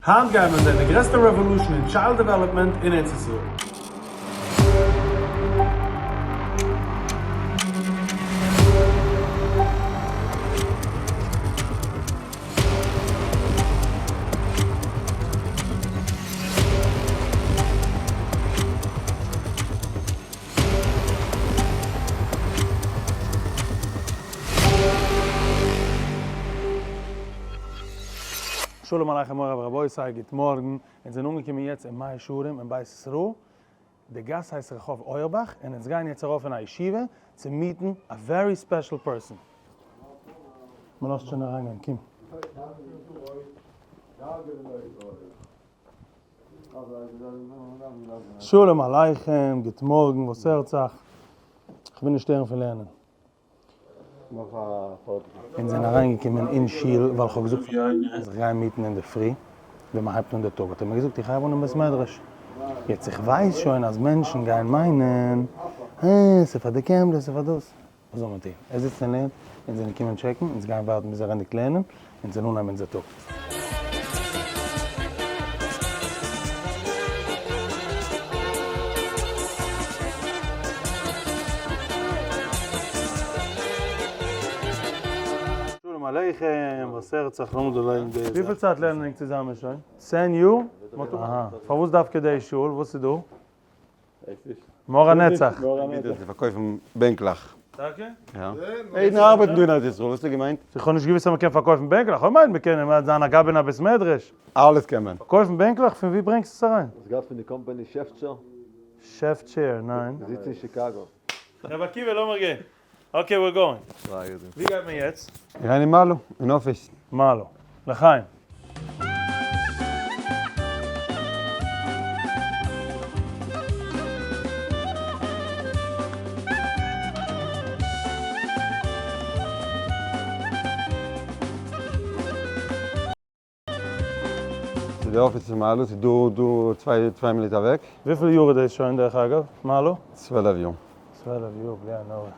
היינט גייען מיר זען די גרעסטע revolution אין child development אין ארץ ישראל. שלום עליכם מורי ורבותי, גוט מארגן, אונז זענען אנגעקומען יעצט אין מאה שערים אין בית ישראל, די גאס הייסט רחוב אויערבאך, און אונז גייען יעצט ארויף אין א ישיבה צו meet ן א very special person. מען לאזט שוין אריינגיין, קום. שלום עליכם, גוט מארגן, וואס הערט זיך? כ'וויל נישט שטערן פון לערנען. אונז זענען אריינגעקומען אין שול ווייל כ'האב געזאגט פאר אז איך גיי meet ן אינדערפרי ווען מ'הייבט אן די טאג האט ער מיר געזאגט איך הייב אן אין בית מדרש יעצט איך ווייס שוין אז מענטשן גייען מיינען אה ס'איז פאר די קעמרע ס'איז פאר דאס וואס זאל מען טון ער זיצט און לערנט אונז זענען געקומען check ן אונז גייען ווארטן ביז ער ענדיגט לערנען אונז זענען אנהייבן אונזער טאג. שלום עליכם, וואס הערט זיך? לאמיר דא לייגן די זאך. וויפיל צייט לערנען ענק צוזאמען שוין? צען יאר? אהא. פארוואס דווקא די שול? וואס איז דא? מאור הנצח. זיי פארקויפן בענקלעך. טאקע? יא. אידן ארבעטן דא אין ארץ ישראל, וואס האסטו געמיינט? איך האב נישט געוואוסט אז מ'קען פארקויפן בענקלעך, כ'האב געמיינט מ'קען זיין א גבאי אין א בית מדרש. אלעס קען מען. פארקויפן בענקלעך? פון ווי ברענגסטו עס אריין? האסט געהאט פון די קאמפאני שעפטשער? שעפטשער? ניין. זיצט אין שיקאגא. רבי עקיבא לאמיר גיין. okay we're going. ווי גייט מען יעצט? מיר גייען אין מעלה, אין אפיס. מעלה. לחיים. ס'איז די אפיס פון מעלה, ס'איז דא דא צוויי מינוט אוועק. וויפיל יאר איז דאס שוין דרך אגב, מעלה? 12 יאר. 12 יאר, בלי עין הרע.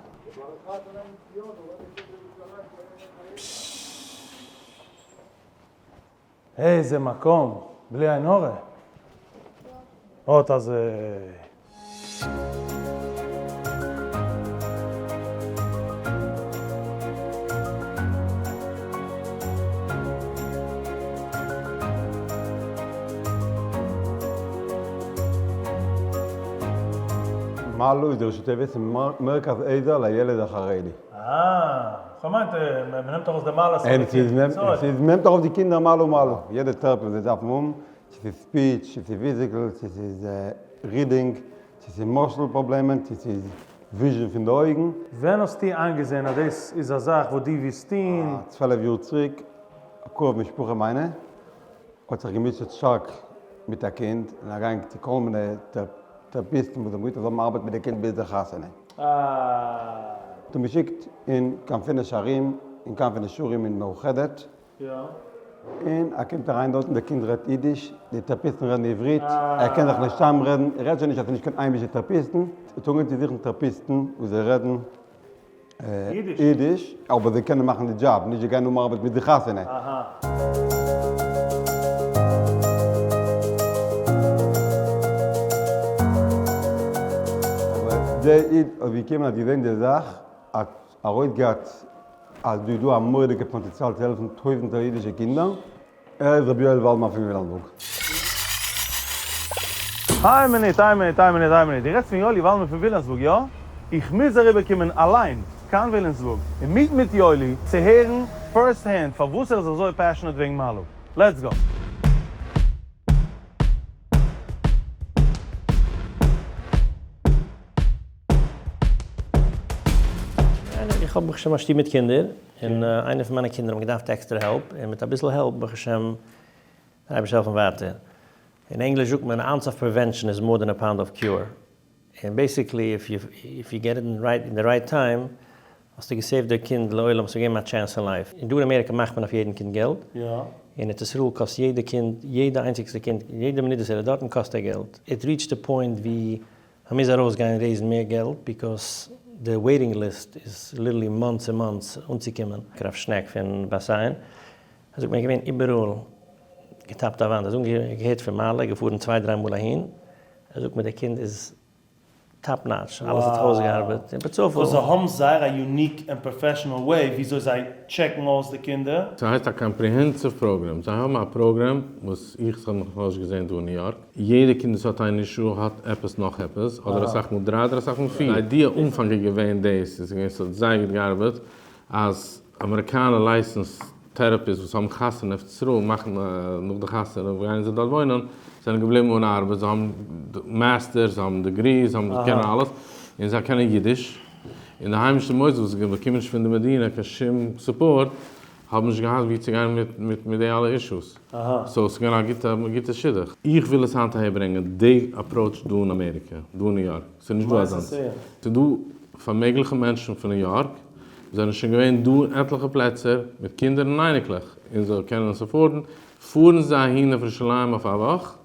איזה מקום, בלי עין הרע. אט אזוי. מעלו איז די ראשי תיבות פון מרכז עזר לילד החרדי. אה, כ'האב געמיינט מ'נעמט ארויס די מעלות פון די קינד. ס'איז מ'נעמט ארויס די קינדער מעלה מעלה, יעדע therapy וואס זיי דארפן האבן, צו ס'איז speech, צו ס'איז physical, צו ס'איז reading, צו ס'איז muscle פראבלעמען, צו ס'איז vision פון די אויגן. ווען האסטו איינגעזען אז דאס איז א זאך וואס דו ווילסט טון? 12 יאר צוריק, א קרוב משפחה מיינע האט זיך געמוטשעט שטארק מיט א קינד, און אריין צו כל מיני טעראפיסטן וואס האבן געזאגט אז זיי האבן ארבעט מיט די קינד ביז די חתונה. האט אים געשיקט אין כנפי נשרים, אין כנפי נשרים אין מאוחדת, און ער קומט אריין דארטן, דער קינד רעדט אידיש, די טעראפיסטן רעדן עברית, ער קען זיך נישט צאמרעדן, ער רעדט שוין נישט אז ס'איז נישט קיין היימישע טעראפיסטן, ער האט אנגעהויבן צו זוכן טעראפיסטן וואס זיי רעדן אידיש, אבער זיי קענען מאכן די דזשאב, נישט זיי גייען האבן ארבעט מיט די חתונה. אבער דער איד האט געקומען האט געזען די זאך, האט ארויסגעהאט אז דא איז דא א מורא'דיגע פאטענציאל צו העלפן טויזנטער אידישע קינדער, ער איז רבי יואל וואלדמאן פון ווילאמסבורג. איין מינוט, איין מינוט, איין מינוט, איין מינוט, דו רעדסט פון יואלי וואלדמאן פון ווילאמסבורג, יא? איך מוז אריבער קומען אליין קיין ווילאמסבורג און meet ן מיט יואלי צו הערן first hand פארוואס ער איז אזוי passionate וועגן מעלה. Let's go! איך האב ברוך השם א שטוב מיט קינדער, און איינער פון מיינע קינדער האבן געדארפט עקסטערע help, און מיט אביסל help ברוך השם, דער אייבערשטער העלפן ווייטער. אין ענגליש זאגט מען, ounce of prevention is more than a pound of cure. און basically if you get it in the right time, האסטו גע save ט דער קינד לעולם, האסטו געגעבן א chance אין life. און דא אין אמעריקא מאכט מען אויף יעדן קינד געלט, אין ארץ ישראל קאסט יעדע קינד, יעדע איינציגסטע קינד, יעדע מינוט וואס ער איז דארטן קאסט ער געלט. It reached a point ווי מ'מוז ארויסגיין raise ן מער געלט because די waiting list איז literally months און months אנצוקומען. הרב שנעק פון בת עין, ער זאגט מיר געווען איבעראל. געטאפט א וואנט, ער האט געהערט פון מעלה, געפארן צוויי דריי מאל אהין, ער זאגט מיר דער קינד איז top notch, אלעס האט זיך אויסגעארבעט, און פערצופאל. סאו זיי האבן זייער א unique און professional way וויאזוי זיי טשעקן אויס די קינדער. ס'הייסט א comprehensive program, זיי האבן א program וואס איך האב נאך נישט געזען דא אין ניו יארק, יעדע קינד וואס האט איין issue האט עפעס נאך עפעס, אדער אסאך מאל דריי אדער אסאך מאל פיר. די idea אנפאנג איז געווען דאס, און ס'איז געווען ס'האט זייער גוט געארבעט, אז אמעריקאנע licensed therapists וואס האבן חתונה אויף ישראל מאכן נאך די חתונה גייען זיי דארט וואוינען, זענען געבליבן אן ארבעט, זיי האבן masters, זיי האבן degrees, זיי האבן קענען אלעס, און זיי קענען אידיש, און די היימישע מוסדות וואס באקומען נישט פון די מדינה קיין שום support, האבן נישט געהאט וואו צו גיין מיט מיט די אלע אישוס, so ס'איז געווען א גוטע גוטע שידוך. איך וויל עס היינט אהער ברענגען די approach דא אין אמעריקע, דא אין ניו יארק, ס'איז נישט דא אזאנס, ס'איז דא פארמעגליכע מענטשן פון ניו יארק וואס זענען שוין געווען דא אין עטליכע פלעצער מיט קינדער און אייניקלעך און זיי קענען עס afford ן, פארן זיי אהין אויף ירושלים אויף א וואך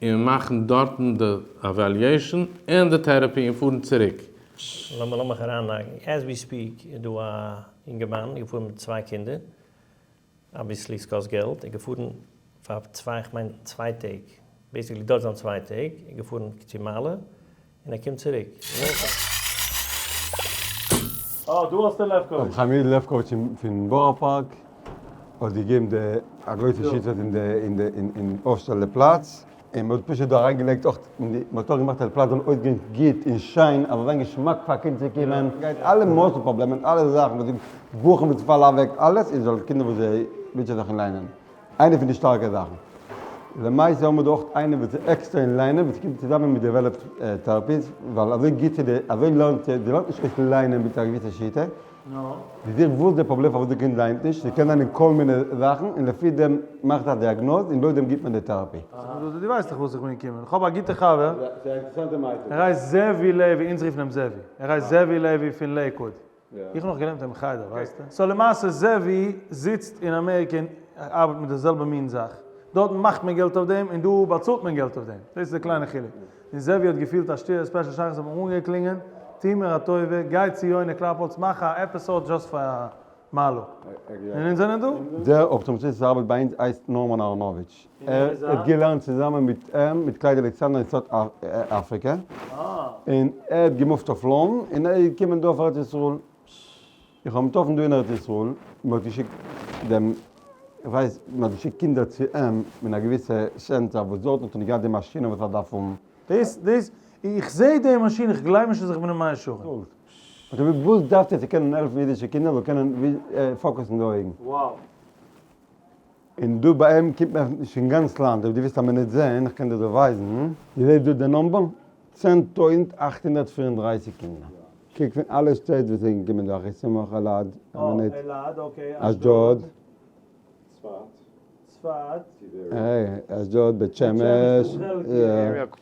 און מאכן דארטן די evaluation און די therapy און פארן צוריק. לאמיך אריינלייגן, as we speak איז דא א אינגערמאן געפארן מיט צוויי קינדער, obviously ס'קאסט געלט, ער געפארן פאר צוויי כ'מיין צוויי טעג, basically דארט זיין צוויי טעג, ער געפארן צו מעלה און ער קומט צוריק. אה, דא האסטו לעפקאוויטש. רבי חיים יודל לעפקאוויטש פון בארא פארק האט געגעבן די א גרויסע שותפות אין די אין די אין אויפשטעלן די פלאץ, און מען האט פשוט דא אריינגעלייגט אויך אין די, מען האט אויך געמאכט אז די פלאץ זאל אויסגיין גוט און שיין, אז זאל זיין געשמאק פאר א קינד צו קומען, גייט אלע muscle פראבלעמען, אלע זאכן וואס די בחורים וואס פאלן אוועק, אלעס, און זאל קינדער וואס זיי מוטשען זיך אין ליינען. איינע פון די שטארקע זאכן. למעשה האבן מיר דא אויך איינער וואס איז עקסטער אין ליינען וואס קומט צוזאמען מיט developed therapist ווייל אזוי גיבט זי די אזוי לערנט זי, זי לערנט נישט אויס ליינען מיט א געוויסע שיטה, זי זוכט וואס די פראבלעם פארוואס די קינד ליינט נישט, ס'קען זיין אין כל מיני זאכן און לפי דעם מאכט זי א דיאגנאז און לויט דעם גיבט מען די therapy. דו ווייסט דאך וואס איך בין געקומען, איך האב א גוטע חבר, ער הייסט זאבי לעווי, אונז רופן אים זאבי, ער הייסט זאבי לעווי פון לעיקוואוד, איך האב נאך געלערנט אין חדר ווייסטו. so למעשה זעווי זיצט אין אמעריקע און ארבעט מיט די זעלבע מין זאך. דארטן מאכט מען געלט אויף דעם און דא באצאלט מען געלט אויף דעם. דאס איז די קליינע חילוק. און זעווי האט געפילט א שטילע special שייכות האט מען אנגעקלינגען, טו מיר א טובה, גיי צו יונה קלאפהאלץ מאך א episode just פאר מעלה. און אונז זענען דא. דער optometrist וואס ארבעט ביי אונז הייסט נארמאן אראנאוויטש. ער האט געלערנט צוזאמען מיט אים מיט קלייד אלעקסאנדער אין South Africa, און ער האט געמופט אויף לאנדאן, און ער איז געקומען דא אויף ארץ ישראל, איך האב אים געטראפן דא אין ארץ ישראל, מען האט געשיקט דעם, איך ווייס, מען האט געשיקט קינדער צו אים אין א געוויסע center וואס דארטן האט ער נישט געהאט די מאשינען וואס ער דארף האבן. דאס, דאס, איך זע די מאשין, איך גלייב נישט אז איך בין אין מאה שערים. האט ער געזאגט, וואס דארפט איר צו קענען העלפן אידישע קינדער זאל קענען focus ן די אויגן? און דא ביי אים קומט מען נישט פון גאנץ לאנד, אויב דו ווילסט א מינוט זעהן, איך קען דיר דא ווייזן. דו זעסט דא די number? 10,834 קינדער. קוק פון אלע שטעט וואס זענען געקומען דא, אחיסמך, אלעד, א מינוט, אשדוד, אשדוד, בית שמש,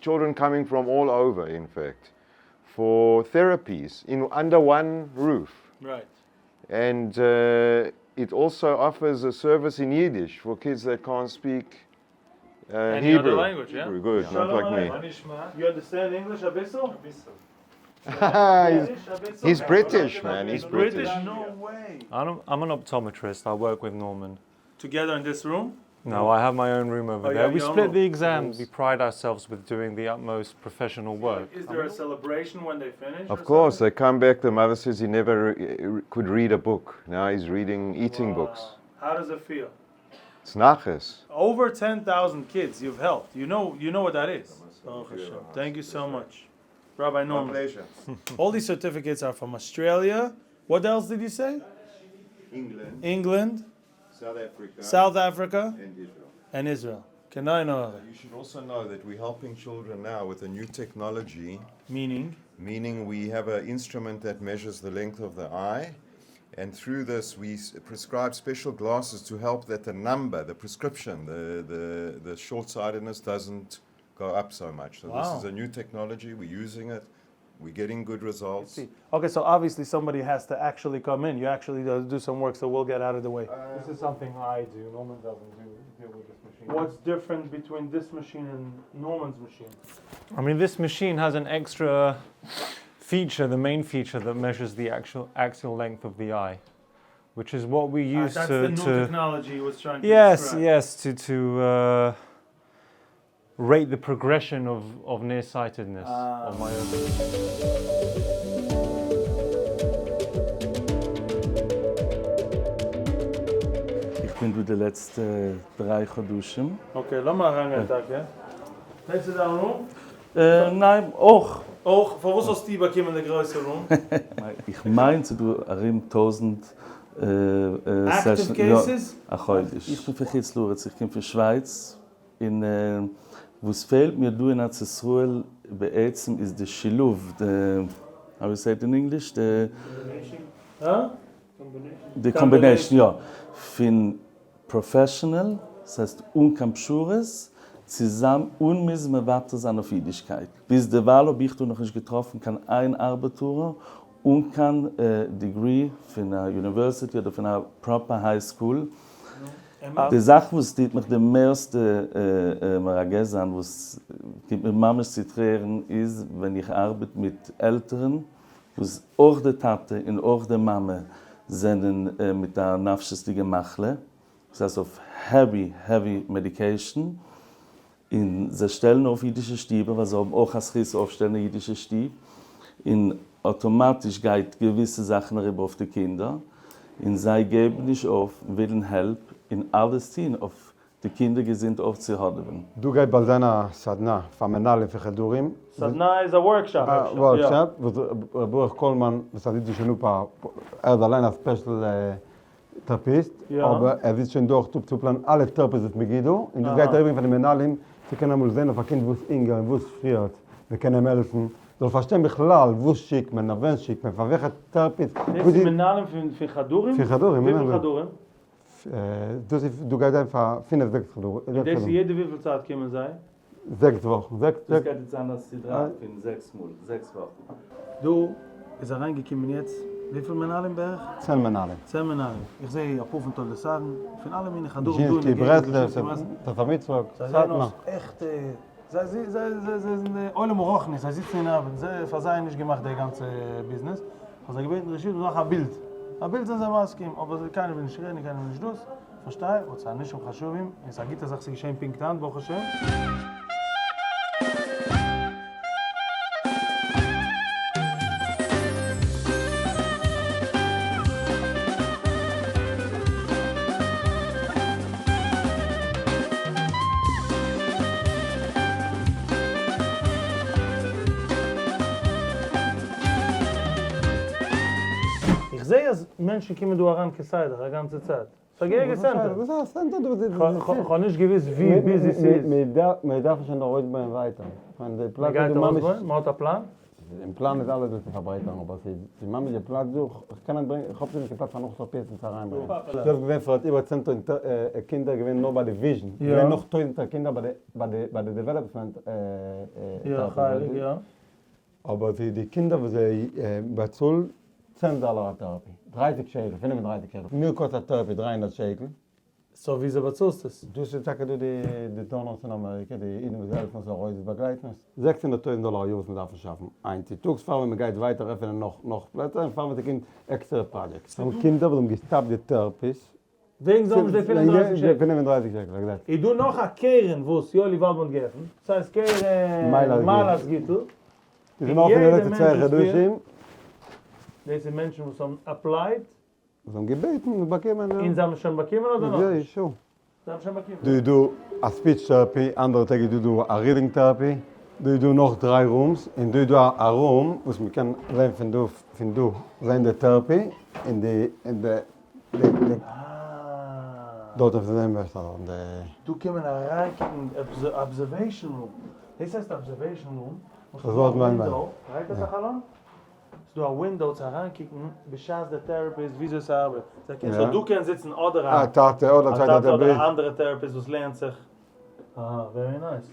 Children coming from all over in fact for therapies in under one roof. And it also offers a service in Yiddish for kids that can't speak Hebrew. Good, not like me. You understand English אביסל? He's British man, he's British. No way. I'm an optometrist, I work with Norman. Together in this room? No, I have my own room over Oh, you there. have We your own split room. the exams. We pride ourselves with doing the utmost professional work. Is there a celebration when they finish? Of course, they come back, the mother says he never could read a book. Now he's reading eating books. How does it feel? It's nachas. Over 10,000 kids you've helped. You know, you know what that is. Baruch Hashem. Thank you so much. Rabbi Norman. pleasure. All these certificates are from Australia. What else did you say? England, England, South Africa, South Africa, and Israel. and Israel. Can I know? You should also know that we're helping children now with a new technology, Meaning? meaning we have an instrument that measures the length of the eye. And through this, we prescribe special glasses to help that the number, the prescription, the, the, the short sightedness doesn't go up so much. So, Wow. this is a new technology, we're using it, we're getting good results. Okay, so obviously somebody has to actually come in. You actually do some work, so we'll get out of the way. This is something I do. Norman doesn't do, deal with this machine. What's different between this machine and Norman's machine? I mean, this machine has an extra feature, the main feature that measures the actual axial length of the eye. which is what we use That's to the new to technology he was trying to Yes, describe. yes, to to uh, rate the progression of of nearsightedness Ah. of myopia. איך בין דא די לעצטע דריי חדשים. Okay, לאמיר אריינגיין טאקע. דאס איז דיין room? ניין, אויך. אויך? פארוואס האסטו באקומען די גרויסע room? איך מיין ס'איז דא ארום טויזענט active cases? א חודש. איך בין פון חוץ לארץ, איך קום פון שווייץ, און וואס פעלט מיר דא אין ארץ ישראל בעצם איז די שילוב, די, how you say it in English, די combination, יא, פון professional, ס'הייסט אן קיין פשרות, צוזאם אן מוזן מוותר זיין אויף אידישקייט. ביז דערווייל האב איך דא נאכנישט געטראפן קיין איין ארבעטארער אן קיין degree פון א university אדער פון א proper high school. די זאך וואס טוט מיך די מערסטע מרגש זיין, וואס קומט מיר ממש צו טרערן, איז ווען איך ארבעט מיט עלטערן וואס אויך די טאטע און אויך די מאמע זענען מיט א נפשיות'דיגע מחלה, דאס הייסט אויף heavy heavy medication, און זיי שטעלן אויף אידישע שטיבער ווייל זיי האבן אויך א זכות אויפשטעלן א אידישע שטוב, און אטאמאטיש גייט געוויסע זאכן אריבער אויף די קינדער, און זיי געבן נישט אויף, ווילן help און אלעס טון אויף די קינדער געזונט אויפצוהאדעווען. דא גייט באלד זיין א סדנה פאר מנהלים פון חדרים. סדנה איז א workshop. א workshop וואס ר' ברוך קאלמאן וואס ער זיצט שוין אפ א, ער איז אליין א special therapist, אבער ער זיצט שוין דורך אפצופלאנען אלע therapies וואס מען גיט דא, און דאס גייט אריבער פאר די מנהלים צו קענען אמאל זען אויף א קינד וואס אינגער און וואס פריערט מען קען אים העלפן, זאל פארשטיין בכלל וואס שיקט מען, אויף ווען שיקט מען, פאר וועלכע therapist. דאס איז מנהלים פון חדרים? פון חדרים, וויפיל חדרים? דאס איז דא גייט זיין פאר פינף זעקס חדרים. און דאס איז יעדע וויפיל צייט קומען זיי? זעקס וואכן. דאס גייט יעצט זיין א סדרה פון זעקס מאל, זעקס וואכן. דא איז אריינגעקומען יעצט וויפיל מנהלים בערך? צען מנהלים. צען מנהלים. איך זעה אפאר פון תולדות אהרן, פון אלע מיני חדרים דא אין די דזשינסקי, געגנט. ברסלב, ספר מצוות, זיי זעען סאטמאר. אויס עכטע, זיי זיי זענען די עולם הרוחני, זיי זיצן און ארבעטן, זיי פאר זיי איז נישט געמאכט די גאנצע ביזנעס. כ'האב זיי געבעטן רשות מ'זאל מאכן א בילד. א בילד זענען זיי מסכים, אבער קיינער וויל נישט רעדן און קיינער וויל נישט דאס. פארשטיי, באט ס'איז אנשים חשובים, און ס'איז א גוטע זאך ס'איז געשען פונקט היינט ברוך השם. איך זעה אז מענטשן קומען דא אריין כסדר א גאנצע צייט. ס'איז א געהעריגע center. וואס איז א center דא? כ'האב נישט געוואוסט ווי busy ס'איז. מ'דארף שוין ארויסבויען ווייטער. מ'גייט ארויסבויען? מ'האט א פלאן? אין פלאן איז אלעס דא צו פארברייטערן אבער ס'איז ממש די פלאץ דא, כ'קען נישט ברענגען, כ'האב שוין נישט קיין פלאץ פאר נאך therapists צו אריינברענגען. דו האסט געזען ס'האט איבער 10,000 קינדער געווען נאר ביי די vision, געווען נאך טויזענטער קינדער ביי די development therapy. אבער די קינדער וואס זיי באצאלן צען דאלער א therapy, דרייסיג שקל, פינף און דרייסיג שקל, מיר קאסט א therapy 300 שקל. So וויאזוי באצאלסטו עס? דאס איז טאקע דא די donors אין אמעריקע, די אידן וואס העלפן אונז ארויס, וואס באגלייטן אונז. 600,000 דאלער א יאר וואס מיר דארפן שאפן, היינט צו טאגס פאר ווען מען גייט ווייטער עפענען נאך נאך פלעצער און פאר ווען ס'קומט עקסטערע projects. האבן קינדער וואס האבן געסטאפט די therapies. וועגן זיי האבן נישט די 35 שקל. 35 שקל, exact. איז דא נאך א קרן וואס יואלי וואלדמאן האט געעפנט, ס'הייסט קרן מעלת גיטל. די זענען אפען די לעצטע צוויי חדשים. דאס איז מענטשן וואס האבן applied. וואס האבן געבעטן און באקומען. און זיי האבן שוין באקומען אדער נאכנישט? יא, זיי האבן שוין באקומען. דא איז דא א speech therapy, אנדערע טעג איז דא דא א reading therapy, דא איז דא נאך דריי rooms, און דא איז דא א room וואס מען קען זען פון דא פון דא זען די therapy, און די און די די דארט אויף זען בעסער און די. דא קען מען אריינקוקן observation room, דאס הייסט observation room, דאס ווארט מיין מיין. רייט דאס א חלון? ס'דא א window צו אריינקוקן בשעת די therapist וויאזוי ס'ארבעט, so דא קען זיצן אדער א טאטע אדער צוויי טאטע אדער א אנדערע therapist וואס לערנט זיך. אהא very nice.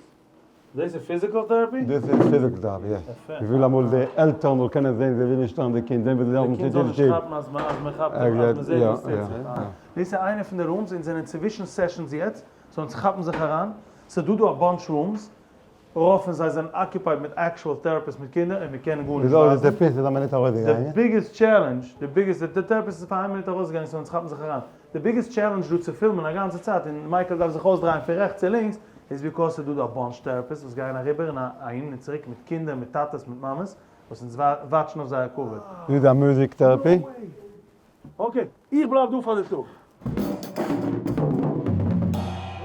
דאס איז physical therapy? דאס איז physical therapy, yes. יפה. איך וויל אמאל די עלטערן זאל קענען זען זיי ווילן נישט שטערן די קינד, זען ווי זיי די דארפן קינד זאל נישט כאפן אז מ'כאפט אים, אז מ'זעט וואס טוט זיך. דאס איז איינע פון די rooms, אונז זענען צווישן sessions יעצט, so אונז כאפן זיך אריין, ס'דא דא א bunch rooms. רוב פון זיי זענען occupied מיט actual therapists מיט קינדער און מיר קענען גארנישט וויאזוי איז ווייזן. די therapist איז א מינוט די ארויסגעגאנגען? biggest challenge, די biggest, די therapist איז פאר איין מינוט ארויסגעגאנגען so אונז כאפן זיך אריין. די biggest challenge דא צו פילמען א גאנצע צייט און מייקל דארף זיך אויסדרייען פון רעכטס צו לינקס איז because ס'איז דא דא א bunch therapists וואס גייען אריבער און אהין און צוריק מיט קינדער מיט טאטעס מיט מאמעס וואס אונז watch ן אויף זייער כבוד. דא איז א music therapy. okay, איך בלייב דא פאר די טאג.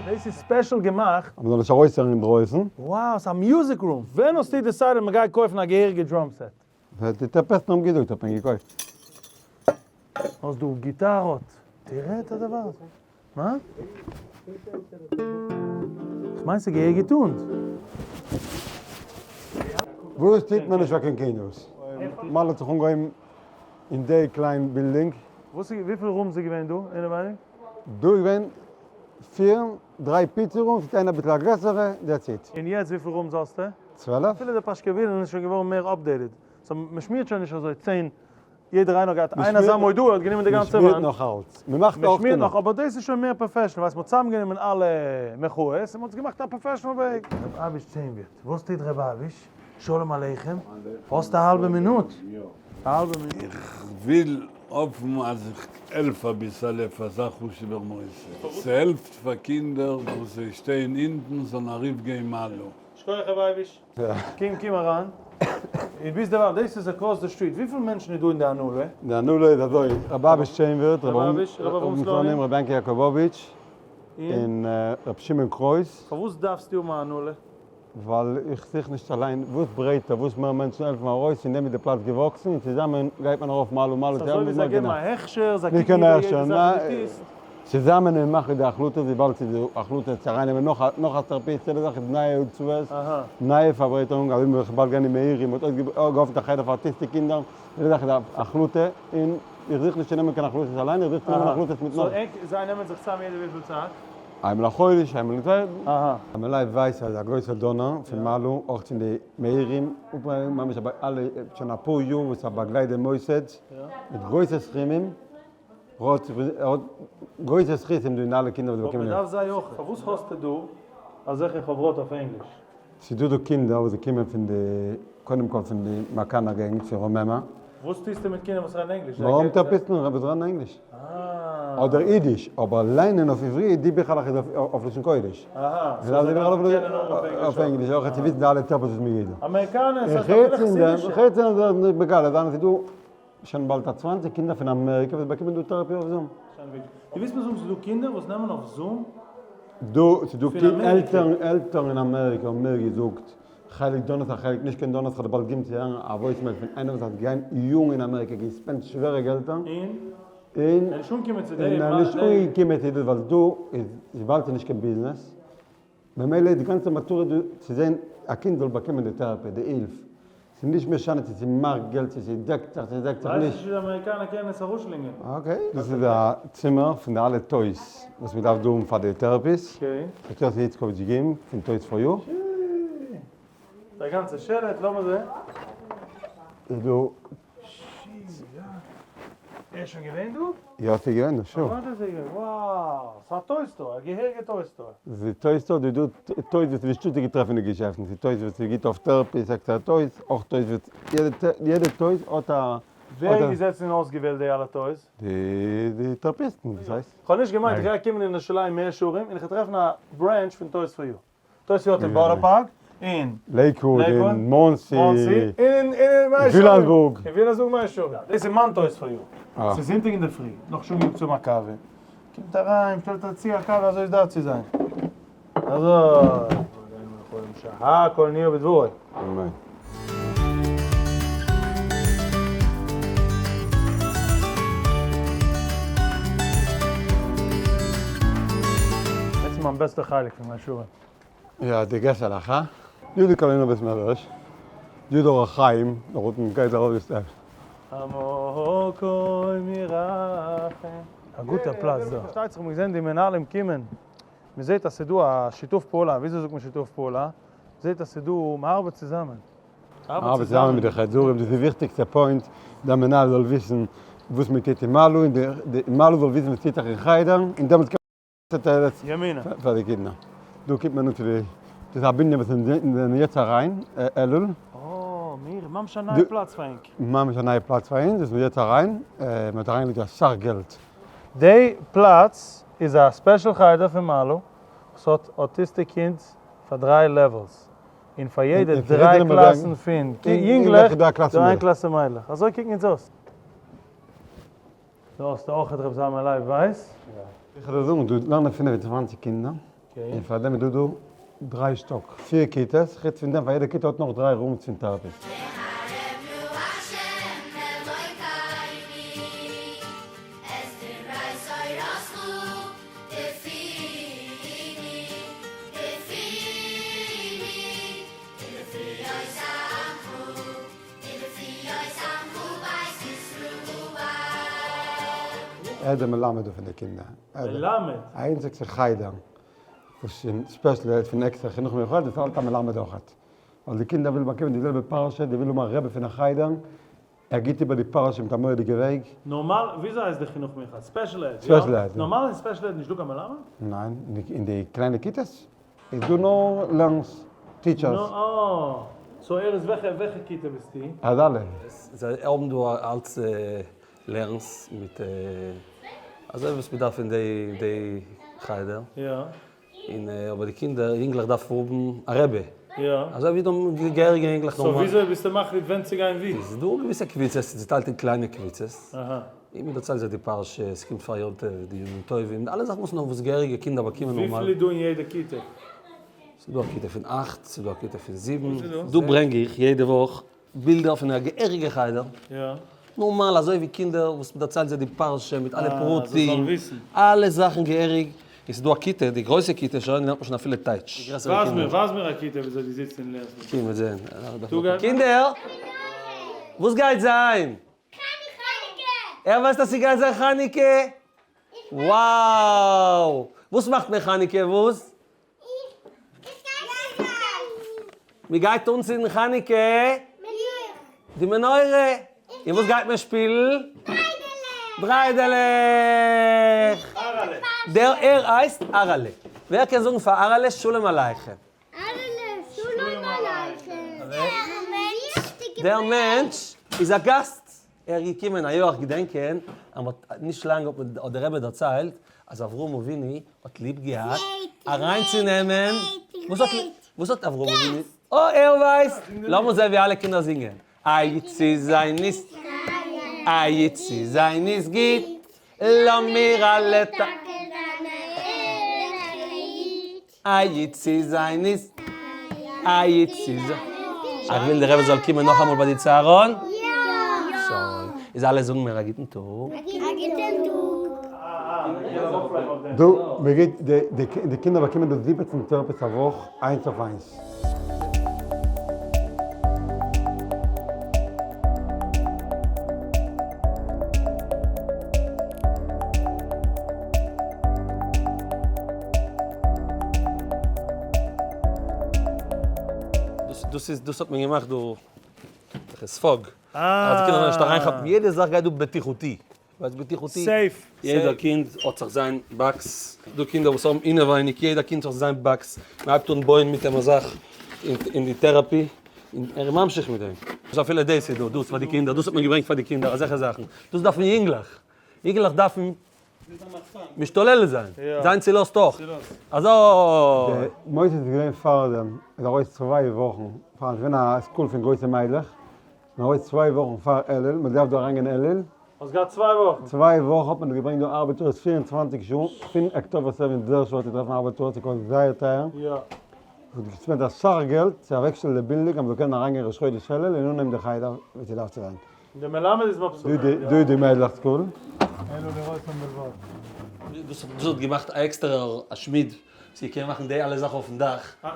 דאס איז special געמאכט. אז מ'זאל נישט ארויסהערן אינדרויסן. Wow, ס'איז א music room! ווען האסטו decided מ'גייט קויפן א געהעריגע drum set? די טערעפיסטן האבן געזאגט האט מען געקויפט. האסט דא גיטארות? תראה את הדבר הזה. מה? כ'מיין ס'איז געהעריג גע tuned. וואס טוט מען נישט פאר קיין קינדערס? מאל האט זיך אנגעהויבן אין די קליין בילדינג. וואס איז וויפיל rooms איז געווען דא אינעווייניג? דא איז געווען פיר, דריי פיצי rooms מיט איין אביסל א גרעסערע, that's it. און יעצט וויפיל rooms האסטו? 12. אפילו די פאשקעווילן איז שוין געווארן מער updated, so מ'שמירט שוין נישט אזוי צען יעדער איינער האט געהאט איין אזא מודעה האט גענומען די גאנצע וואנט. מ'שמירט נאך אלץ. מ'מאכט אויך מ'שמירט נאך, אבער דאס איז שוין מער professional, ווייסט מ'האט צוזאמגענומען אלע מחאות און מ'האט עס געמאכט א professional וועג. ר' אביש צענווירט, וואס טוט ר' אביש? שלום עליכם, האסט א האלבע מינוט? א האלבע מינוט. איך וויל האפן אז איך העלף אביסעלע פאר אזא חשוב'ער מוסד. ס'העלפט פאר קינדער וואס זיי שטייען אונטן זאלן ארויפגיין מעלה. שכוח ר' אביש. קום קום אריין. און ביז דערווייל, דאס איז across the street, וויפיל מענטשן איז דא אין די הנהלה? די הנהלה איז אזוי, ר' אביש צענווירט, ר' ר' אביש, ר' אברהם סלונים, ר' יענקי יאקאבאוויטש, און ר' שמעון קרויס. פארוואס דארפסטו האבן א הנהלה? ווייל איך זוך נישט אליין, וואס ברייטער, וואס מער מענטשן העלפן ארויס, אין דעם איז די פלאץ געוואקסן, און צוזאמען גייט מען ארויף מעלה מעלה, ס'אזוי ווי זיי געבן א הכשר, זיי קוקן איבער יעדע זאך וואס דו טוסט. צוזאמען און מאכן די החלטות וויבאלד ס'איז די החלטה צו ארייננעמען נאך א נאך א therapist יעדע זאך איז נייע הוצאות, נייע פארברייטערונג אזוי ווי מ'וועט באלד גיין אין מאירי מ'האט אויפגעעפנט א חדר פאר autistic קינדער, יעדע זאך איז א החלטה און איך זוך נישט צו נעמען קיין החלטות אליין איך זוך צו נעמען החלטות מיט נאך. so ענק זיי נעמען זיך צאם יעדע וויפיל צייט? איינמאל א חודש, איינמאל אין צוויי. המלאי ווייס איז א גרויסער donor פון מעלו אויך פון די מאירים, ממש אלע שוין אפאר יאר וואס ער באגלייט די מוסד מיט גרויסע סכומים. ער האט גרויסע זכותים דא אין אלע קינדער וואס באקומען הילף. מ'דארף זיי אויך. פארוואס האסטו דא אזעלכע חברות אויף ענגליש? ס'איז דא דא קינדער וואס זיי קומען פון די, קודם כל פון די מאקאנא געגנט פון רוממה. וואס טוסטו מיט קינדער וואס רעדן ענגליש? מיר האבן טערפיסטן וואס רעדן ענגליש. אדער אידיש, אבער ליינען אויף עברית, די ביכלעך איז אויף לשון קודש. אהא, so זיי דארפן קענען אויך אויף ענגליש. אויף ענגליש אויך, צו וויסן די אלע therapies וואס מ'געבט דא. אמעריקאנער, ס'הייסט אפילו חסידישע. חוץ דעם זענען זיי מגלה זיין אז ס'איז דא שוין באלד א 20 קינדער פון אמעריקע וואס באקומען דא therapy אויף Zoom. דו ווילסט מיר זאגן ס'איז דא קינדער וואס נעמען אויף Zoom? דא ס'איז דא עלטערן עלטערן אין אמעריקע האבן מיר געזאגט חלק donors א חלק נישט קיין donors כ'האב דיר באלד געבן צו הערן א voicemail פון איינער וואס האט געגאנגען יארן אין אמעריקע גע spend שווערע געלטער און און ער נישט אנגעקומען צו און ער נישט אנגעקומען צו דאס ווייל דא איז וויבאלד ס'איז נישט קיין ביזנעס ממילא די גאנצע מטרה דא צו זען א קינד זאל באקומען די therapy, די הילף, ס'איז נישט משנה צו ס'מאכט געלט צו ס'דעקט זיך צו ס'דעקט זיך ווייסט נישט. נישט ווי די אמעריקאנער קענען עס ארויסשלינגען. okay. דאס איז א צימער פון די אלע toys וואס מ'דארף דא האבן פאר די therapies. okay. האט יוסי איצקאוויטש געגעבן פון Toys for You. שי. די גאנצע שלט, לאמיר זען. איז דא. שי יא. ער איז שוין געווען דא? יא ס'איז געווען דא, sure. וואנעט איז ער געווען? wow! ס'איז א toy store, א געהעריגע toy store. ס'איז toy store, דא איז דא toys וואס איז נישטא צו געטרעפן אין די געשעפטן, ס'איז toys וואס איז גוט אויף therapy, איז עקסטערע toys, אויך toys וואס יעדע toys האט א. ווער האט געזעצן און אויסגעוועלט די אלע toys? די טערעפיסטן, וואס הייסט? כ'האב נישט געמיינט איך גיי קומען אין ירושלים מאה שערים און איך וועל טרעפן א branch פון Toys for You. Toys for You האט אין בארא פארק, אין לעיקוואוד, אין מאנסי, אין ווילאמסבורג. אין ווילאמסבורג מאה שערים. דאס איז מיין Toys for You. ס'איז זונטאג אינדערפרי, נאך שוין גענוג צו האבן א קאווע. קומט אריין, שטעלט ער צו א קאווע אזוי עס דארף צו זיין. אזוי. שהכל נהיה בדברו. אמן. דאס איז מיין בעסטע חלק פון מיין שורה. יא, די געסעלעך, הא? יודא קארלינער בית מדרש, יודא אור החיים, דארטן גייט ארויף די steps. המקום ירחם. א גוטע פלאץ דא. פארשטייט זיך מ'האט געזען די מנהלים קומען, מ'זעט אז ס'דא א שיתוף פעולה, וויאזוי זאגט מען שיתוף פעולה? מ'זעט אז ס'דא, מ'ארבעט צוזאמען. מ'ארבעט צוזאמען מיט די חדרים, דאס איז די וויכטיגסטע point, דער מנהל זאל וויסן וואס מ'טוט אין מעלו, און די מעלו זאל וויסן וואס טוט זיך אין חדר, און דעמאלטס קען מען ימינה. פאר די קינדער. דא קומט מען אן צו די. דאס איז א בנין וואס אונז זענען יעצט אריין, אלול. אה, מיר, ממש א נייע פלאץ פאר ענק. ממש א נייע פלאץ פאר אונז, דאס איז יעצט אריין, מען האט אריינגעלייגט אסאך געלט. די פלאץ איז א special חדר פון מעלה וואס האט autistic kids פאר דריי levels, און פאר יעדע דריי קלאסן פון יונגלעך איז דא איין קלאסע מיידלעך, אזוי קוקן אונז אויס. דא האסטו אויך ר' זלמן לייב ווייס. איך וועל דיר זאגן, דא לערנען 25 קינדער, און פאר דעם איז דא דא דריי שטאק, פיר כיתות, חוץ פון דעם פאר יעדע כיתה האט נאך דריי rooms פון therapist. ער איז דער מלמד דא פון די קינדער. מלמד? א איינציגסטע חדר וואס איז special ed פון עקסטערע חינוך מיוחד איז אלט א מלמד אויכעט. ווייל די קינדער ווילן באקומען די זעלבע פרשה, די ווילן האבן א רבי פון א חדר, ער גיבט איבער די פרשה מיט א מורא'דיגע וועג. נארמאל, וויאזוי הייסט די חינוך מיוחד? special ed, יא? special ed, יא. נארמאל אין special ed נישט דא קיין מלמד? ניין, אין די קליינע כיתות איז דא נאר לערנס teachers. נאר אה, so ער איז וועלכע וועלכע כיתה ביסטו? ער איז אלע. זיי האבן דא אלץ לערנס מיט אזוי וואס מ'דארף אין די די חדר. יא. און אבער די קינדער יונגלעך דארפן האבן א רבי. יא. אזוי ווי די געהעריגע יונגלעך נארמאל. so וויאזוי ביסטו מחליט ווען צו גיין וואו? ס'איז דא געוויסע קבוצות, ס'איז צוטיילט אין קליינע קבוצות. אהא. און מ'דערציילט זיי די פרשה, ס'קומט פאר יום טוב, די ימים טובים, אלע זאכן וואס נאר וואס געהעריגע קינדער באקומען נארמאל. וויפיל איז דא אין יעדע כיתה? ס'איז דא א כיתה פון אכט, ס'איז דא א כיתה פון זיבן. דא ברענג איך יעדע וואך בילדער פון א געהעריגע חדר. יא. נארמאל אזוי ווי קינדער וואס מ'דערציילט זיי די פרשה מיט אלע פרטים, אה, אלע זיי זאלן וויסן. זאכן געהעריג. און ס'איז דא א כיתה, די גרויסע כיתה שוין לערנט מען שוין אפילו טייטש. ווייז מיר, ווייז מיר א כיתה וויאזוי דו זיצט און לערנסט מיט. קום מיר זען. דא גייט קינדער! וואס גייט זיין? חנוכה! ער ווייסט אז ס'גייט זיין חנוכה? wow! וואס מאכט מען חנוכה? וואס? מ'גייט אנצינדן חנוכה די מנורה! און וואס גייט מען שפילן? דריידעלעך! דער ער הייסט אהרעלע. ווער קען זאגן פאר אהרעלע שלום עליכם? אהרעלע שלום עליכם! דער מענטש איז א גאסט. ער איז געקומען א יאר איך געדענקען אז מ'האט נישט לאנג האט מען האט דער רבי דערציילט אז אברהם אבינו האט ליב געהאט אריינצונעמען וואס האט וואס האט אברהם אבינו אה ער ווייסט! לאמיר זען ווי אלע קינדער זינגען איי צו זיין איז איי צו זיין איז גוט לאמיר אלע טאקע זיין א ערליכע איד. איי צו זיין איז איי צו זיין. איך וויל די רבי זאל קומען נאכאמאל ביי די צהרון. שוין. איז אלע זאגן מיר א גוטן טאג. א גוטן טאג. דא מ'געט די קינדער באקומען דא 17 therapists א וואך איינס אויף איינס. דאס איז דאס האט מען געמאכט דא וועלכע ספאג אז די קינדער זאלן נישט אריינכאפן יעדע זאך גייט דא בטיחותי ווייסט בטיחותי? safe! יעדע קינד האט זיך זיין box, ס'דא קינדער וואס האבן אינעווייניג יעדע קינד האט זיך זיין box, מען הייבט אן בויען מיט אים א זאך אין די therapy, און ער איז ממשיך מיט דעם. סאו אפילו דאס איז דא, דאס פאר די קינדער, דאס האט מען געברענגט פאר די קינדער, אזעלכע זאכן, דאס דארפן יונגלעך, יונגלעך דארפן משתולל זיין, זיין צולאזט אויך, אזוי. די מוסד איז געווען פארדעם, איז ארויס צוויי וואכן פאר, ס'איז געווען א school פון גרויסע מיידלעך, און ארויס צוויי וואכן פאר אלול, מ'האט געדארפט דא אריינגיין אלול. האסט געהאט צוויי וואכן? צוויי וואכן האט מען געברענגט דא ארבעטערס 24 שעה, פון October seven זייער שווער צו טרעפן ארבעטערס, ס'קאסט זייער טייער. יא. מ'האט געספענדט אסאך געלט צו אוועקשטעלן די בילדינג אז מ'זאל קענען אריינגיין ראש חודש אלול און אנהייבן די חדר ווי ס'דארף צו זיין. די מלמד איז מבסוט. דא איז די מיידלעך school. אלו לראות בלבד. דאס האט געמאכט א עקסטערער א שמיד צו קענען מאכן די אלע זאכן אויפן דאך. א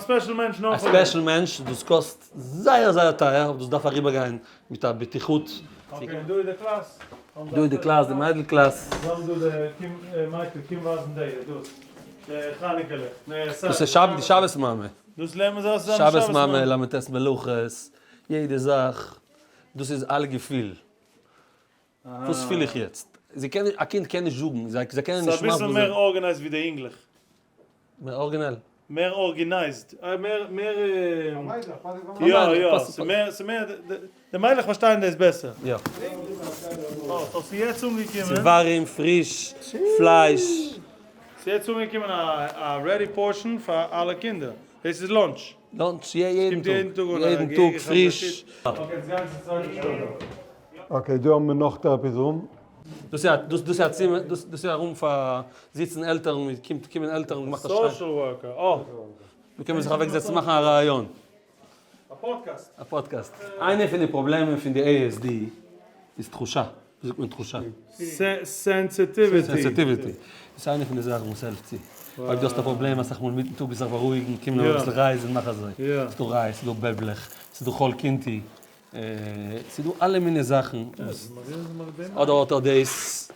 special מענטש נאר א פאר דעם. special מענטש, דאס קאסט זייער זייער טייער, דאס דארף אריבערגיין מיט א בטיחות. okay, און דא איז די קלאס. דא איז די קלאס, די מיידל קלאס. זיי האבן דא די קום מייקל קום ווייזן די דאס די חנוכה ליכט. דאס איז שבת די שבת מאמע. דאס לערנט מען זיי אויס צוזאמען שבת מאמע, ל"ט מלאכות, יעדע זאך, דאס איז אלע געפיל. וואס פיל איך יעצט? זי קען נישט, א קינד קען נישט זאגן, זיי זיי קענען נישט ס'איז אביסל מסביר מער זיין. organized ווי די אינגלעך. מער ארגינעל? מער organized, מער מער יא יא ס'מער ס'מער די מיידלעך פארשטייען דאס בעסער. יא. אה, so ס'איז יעצט אנגעקומען. ס'איז ווארים, פריש, פלייש. ס'איז יעצט אנגעקומען א ready portion פאר אלע קינדער. דאס איז lunch. Lunch, יעדן טאג. יעדן טאג פריש. Okay, דא האבן מיר נאך therapy room. דאס איז א צימער, דאס איז א room פאר זיצן עלטערן, קומט קומען עלטערן און מאכט א שטיין. Social worker, אה. דא קען מען זיך אוועק זעצן מאכן א ראיון. א פאדקעסט. א פאדקעסט. איינע פון די פראבלעמען פון די ASD איז תחושה. ווי זאגט מען תחושה? Sensitivity. Sensitivity. דאס איז איינע פון די זאכן וואס העלפט צו. אויב דו האסט א פראבלעם אסאך מאל מיטן טאג זיך בארואיגן, קום נאר אביסל רייז און מאך אזוי. ס'איז דא רייז, ס'איז דא בעבלעך, ס'איז דא חול קינטי. ס'איז דא אלע מיני זאכן. אדער האט ער דאס.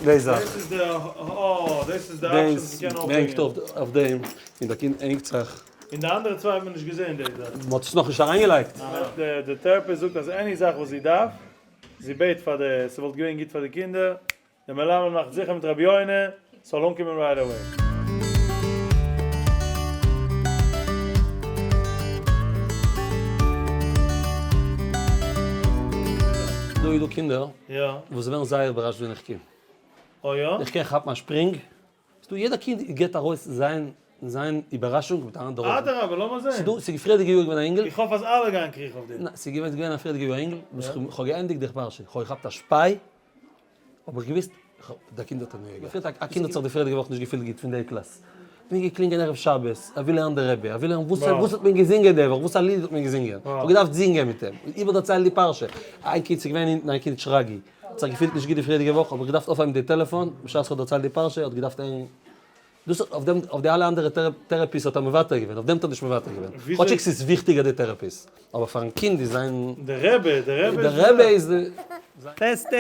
די זאך. דאס איז די, אה, דאס איז די option וואס מ'קען אויפהענגען. מ'הענגט אויף דעם און די קינד הענגט זיך. אין די אנדערע צוויי האט מען נישט געזען די זאך. מ'האט עס נאכנישט אריינגעלייגט. די therapist זאגט אז any זאך וואס זי דארף, זי בעט פאר די, ס'וואלט געווען גוט פאר די קינדער, די מלמד מאכט זיכער מיט רבי יונה ס'זאל אנקומען right away. דא איז דא קינדער וואס ווערן זייער איבערראשט ווען איך קום. אה יא? איך קען כאפן א שפרינג. ס'דא יעדע קינד געט ארויס זיין זיין איבערראשונג מיט א אנדערע אופן. אדרבה לאמיר זען. ס'דא ס'איז פריערדיגע יאר געווען א אינגל. איך האף אז אלע גייען קריכן אויף דיר. ניין ס'איז געווען ס'איז געווען א פריערדיגע יאר א אינגל וואס כ'האב געענדיגט די פרשה כ'האב געכאפט א שפיי האב איך געוויסט דער קינד האט הנאה געהאט. א קינד האט זיך די פריערדיגע וואך נישט געפילט גוט פון די קלאס. מיר געקלינגען ערב שבת, ער וויל הערן די רבי, ער וויל הערן וואס וואס האט מען געזינגען די וואך, וואס א ליד האט מען געזינגען. כ'האב געדארפט זינגען מיט אים, איבערדערציילן די פרשה. איין קינד ס'איז געווען אונטן איין קינד שרגי, האט זיך געפילט נישט גוט די פריערדיגע וואך, האב איך געדארפט אויפהייבן די טעלעפאן, בשעת כ'האב דערציילט די פרשה, האט געדארפט הערן דאס אויף דעם אויף די אלע אנדערע therapies האט ער מוותר געווען, אויף דעם האט ער נישט מוותר געווען. כאטשיג ס'איז וויכטיגער די therapies, אבער פארן קינד איז זיין. די רבי, די רבי איז. די רבי איז די. טעסטע!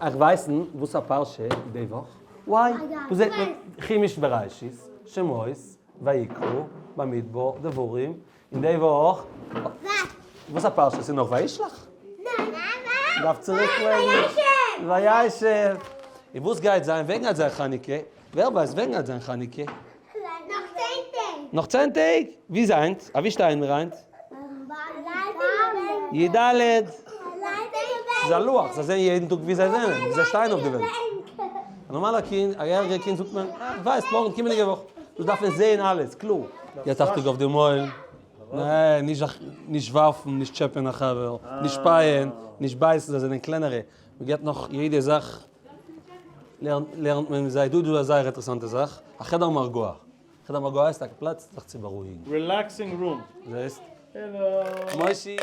איך ווייסן וואס א פרשה איז די וואך? וויי? וואס זעט מען? חומש בראשית, שמות, ויקרא, במדבר, דברים, און די וואך, וואס א פרשה? ס'איז נאך וישלח? דארף צוריק לייגן וישב. און וואס גייט זיין? ווען גייט זיין חנוכה? ווער ווייסט ווען גייט זיין חנוכה? נאך צען טעג. נאך צען טעג? ווי איז היינט? אוואו שטייען מיר היינט? י ד. ס'איז א לוח, זיי זעען יעדן טאג ווי זיי זענען, ווי זיי שטייען אויף די וועלט. א נארמאלער קינד, א יעריגער קינד זאגט מען, איך ווייס, מארגן קומענדיגע וואך. דאס דארף מען זעהן אלעס קלאר. יעצט אכטונג אויף די מויל, ניין, נישט ווארפן, נישט טשעפען א חבר, נישט שפייען, נישט בייסן, זיי זענען קלענערע, מען געבט נאך יעדע זאך, לערנט מען מיט זיי, דא איז דא א זייער אינטערעסאנטע זאך, א חדר מרגוע, חדר מרגוע הייסט א פלאץ זיך צו בארואיגן. Relaxing room. זעסט? העלא. מוישי.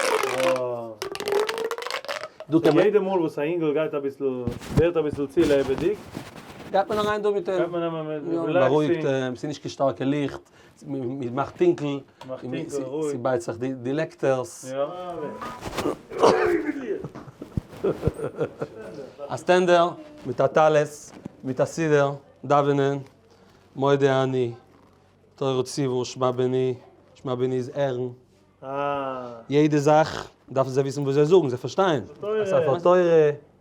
דא קען מען. יעדע מאל וואס א אינגל גייט אביסל, ווערט אביסל צו לעבעדיג. גייט מען אריין דא מיט אים. גייט מען נעמען מיט relaxing. בארואיגט אים, ס'איז נישט קיין שטארקע ליכט, מ'מאכט טונקל. מ'מאכט טונקל, רואיג. ס'בייט זיך די לעקטערס. יא. א סטענדער מיט א טלית, מיט א סידור, דאווענען, מודה אני. תורה ציוו שמע בני, שמע בני איז הערן. יעדע זאך דארפן זיי וויסן וואס זיי זאגן, זיי פארשטייען. א ספר תורה.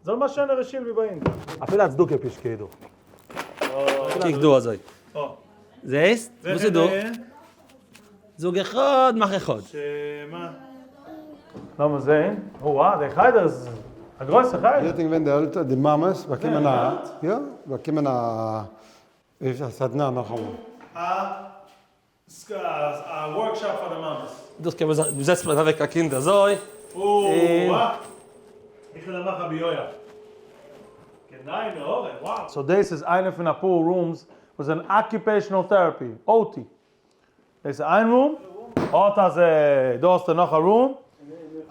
זאל מאכן שענערע שול ווי ביי אונז. אפילו א צדקה פישקע איז דא. קוק דא אזוי. זעסט? וואס איז דא? זאג אחד מאך אחד. שמע. לאמיר זעהן. אוה, דער חדר איז א גרויסע חדר. יעצט ווען די עלטערן, די מאמעס באקומען א, יא, באקומען א איז א סדנה נאכאמאל. א workshop פאר די מאמעס. דאס קען מען זיך, זעצט מען אוועק א קינד אזוי, און. אוה! איך וויל מאכן א ביויא. קיין עין הרע, wow! So דאס איז איינע פון אפאר rooms וואס זענען occupational therapy, OT. דאס איז איין room, אט אזוי, דא האסטו נאך א room,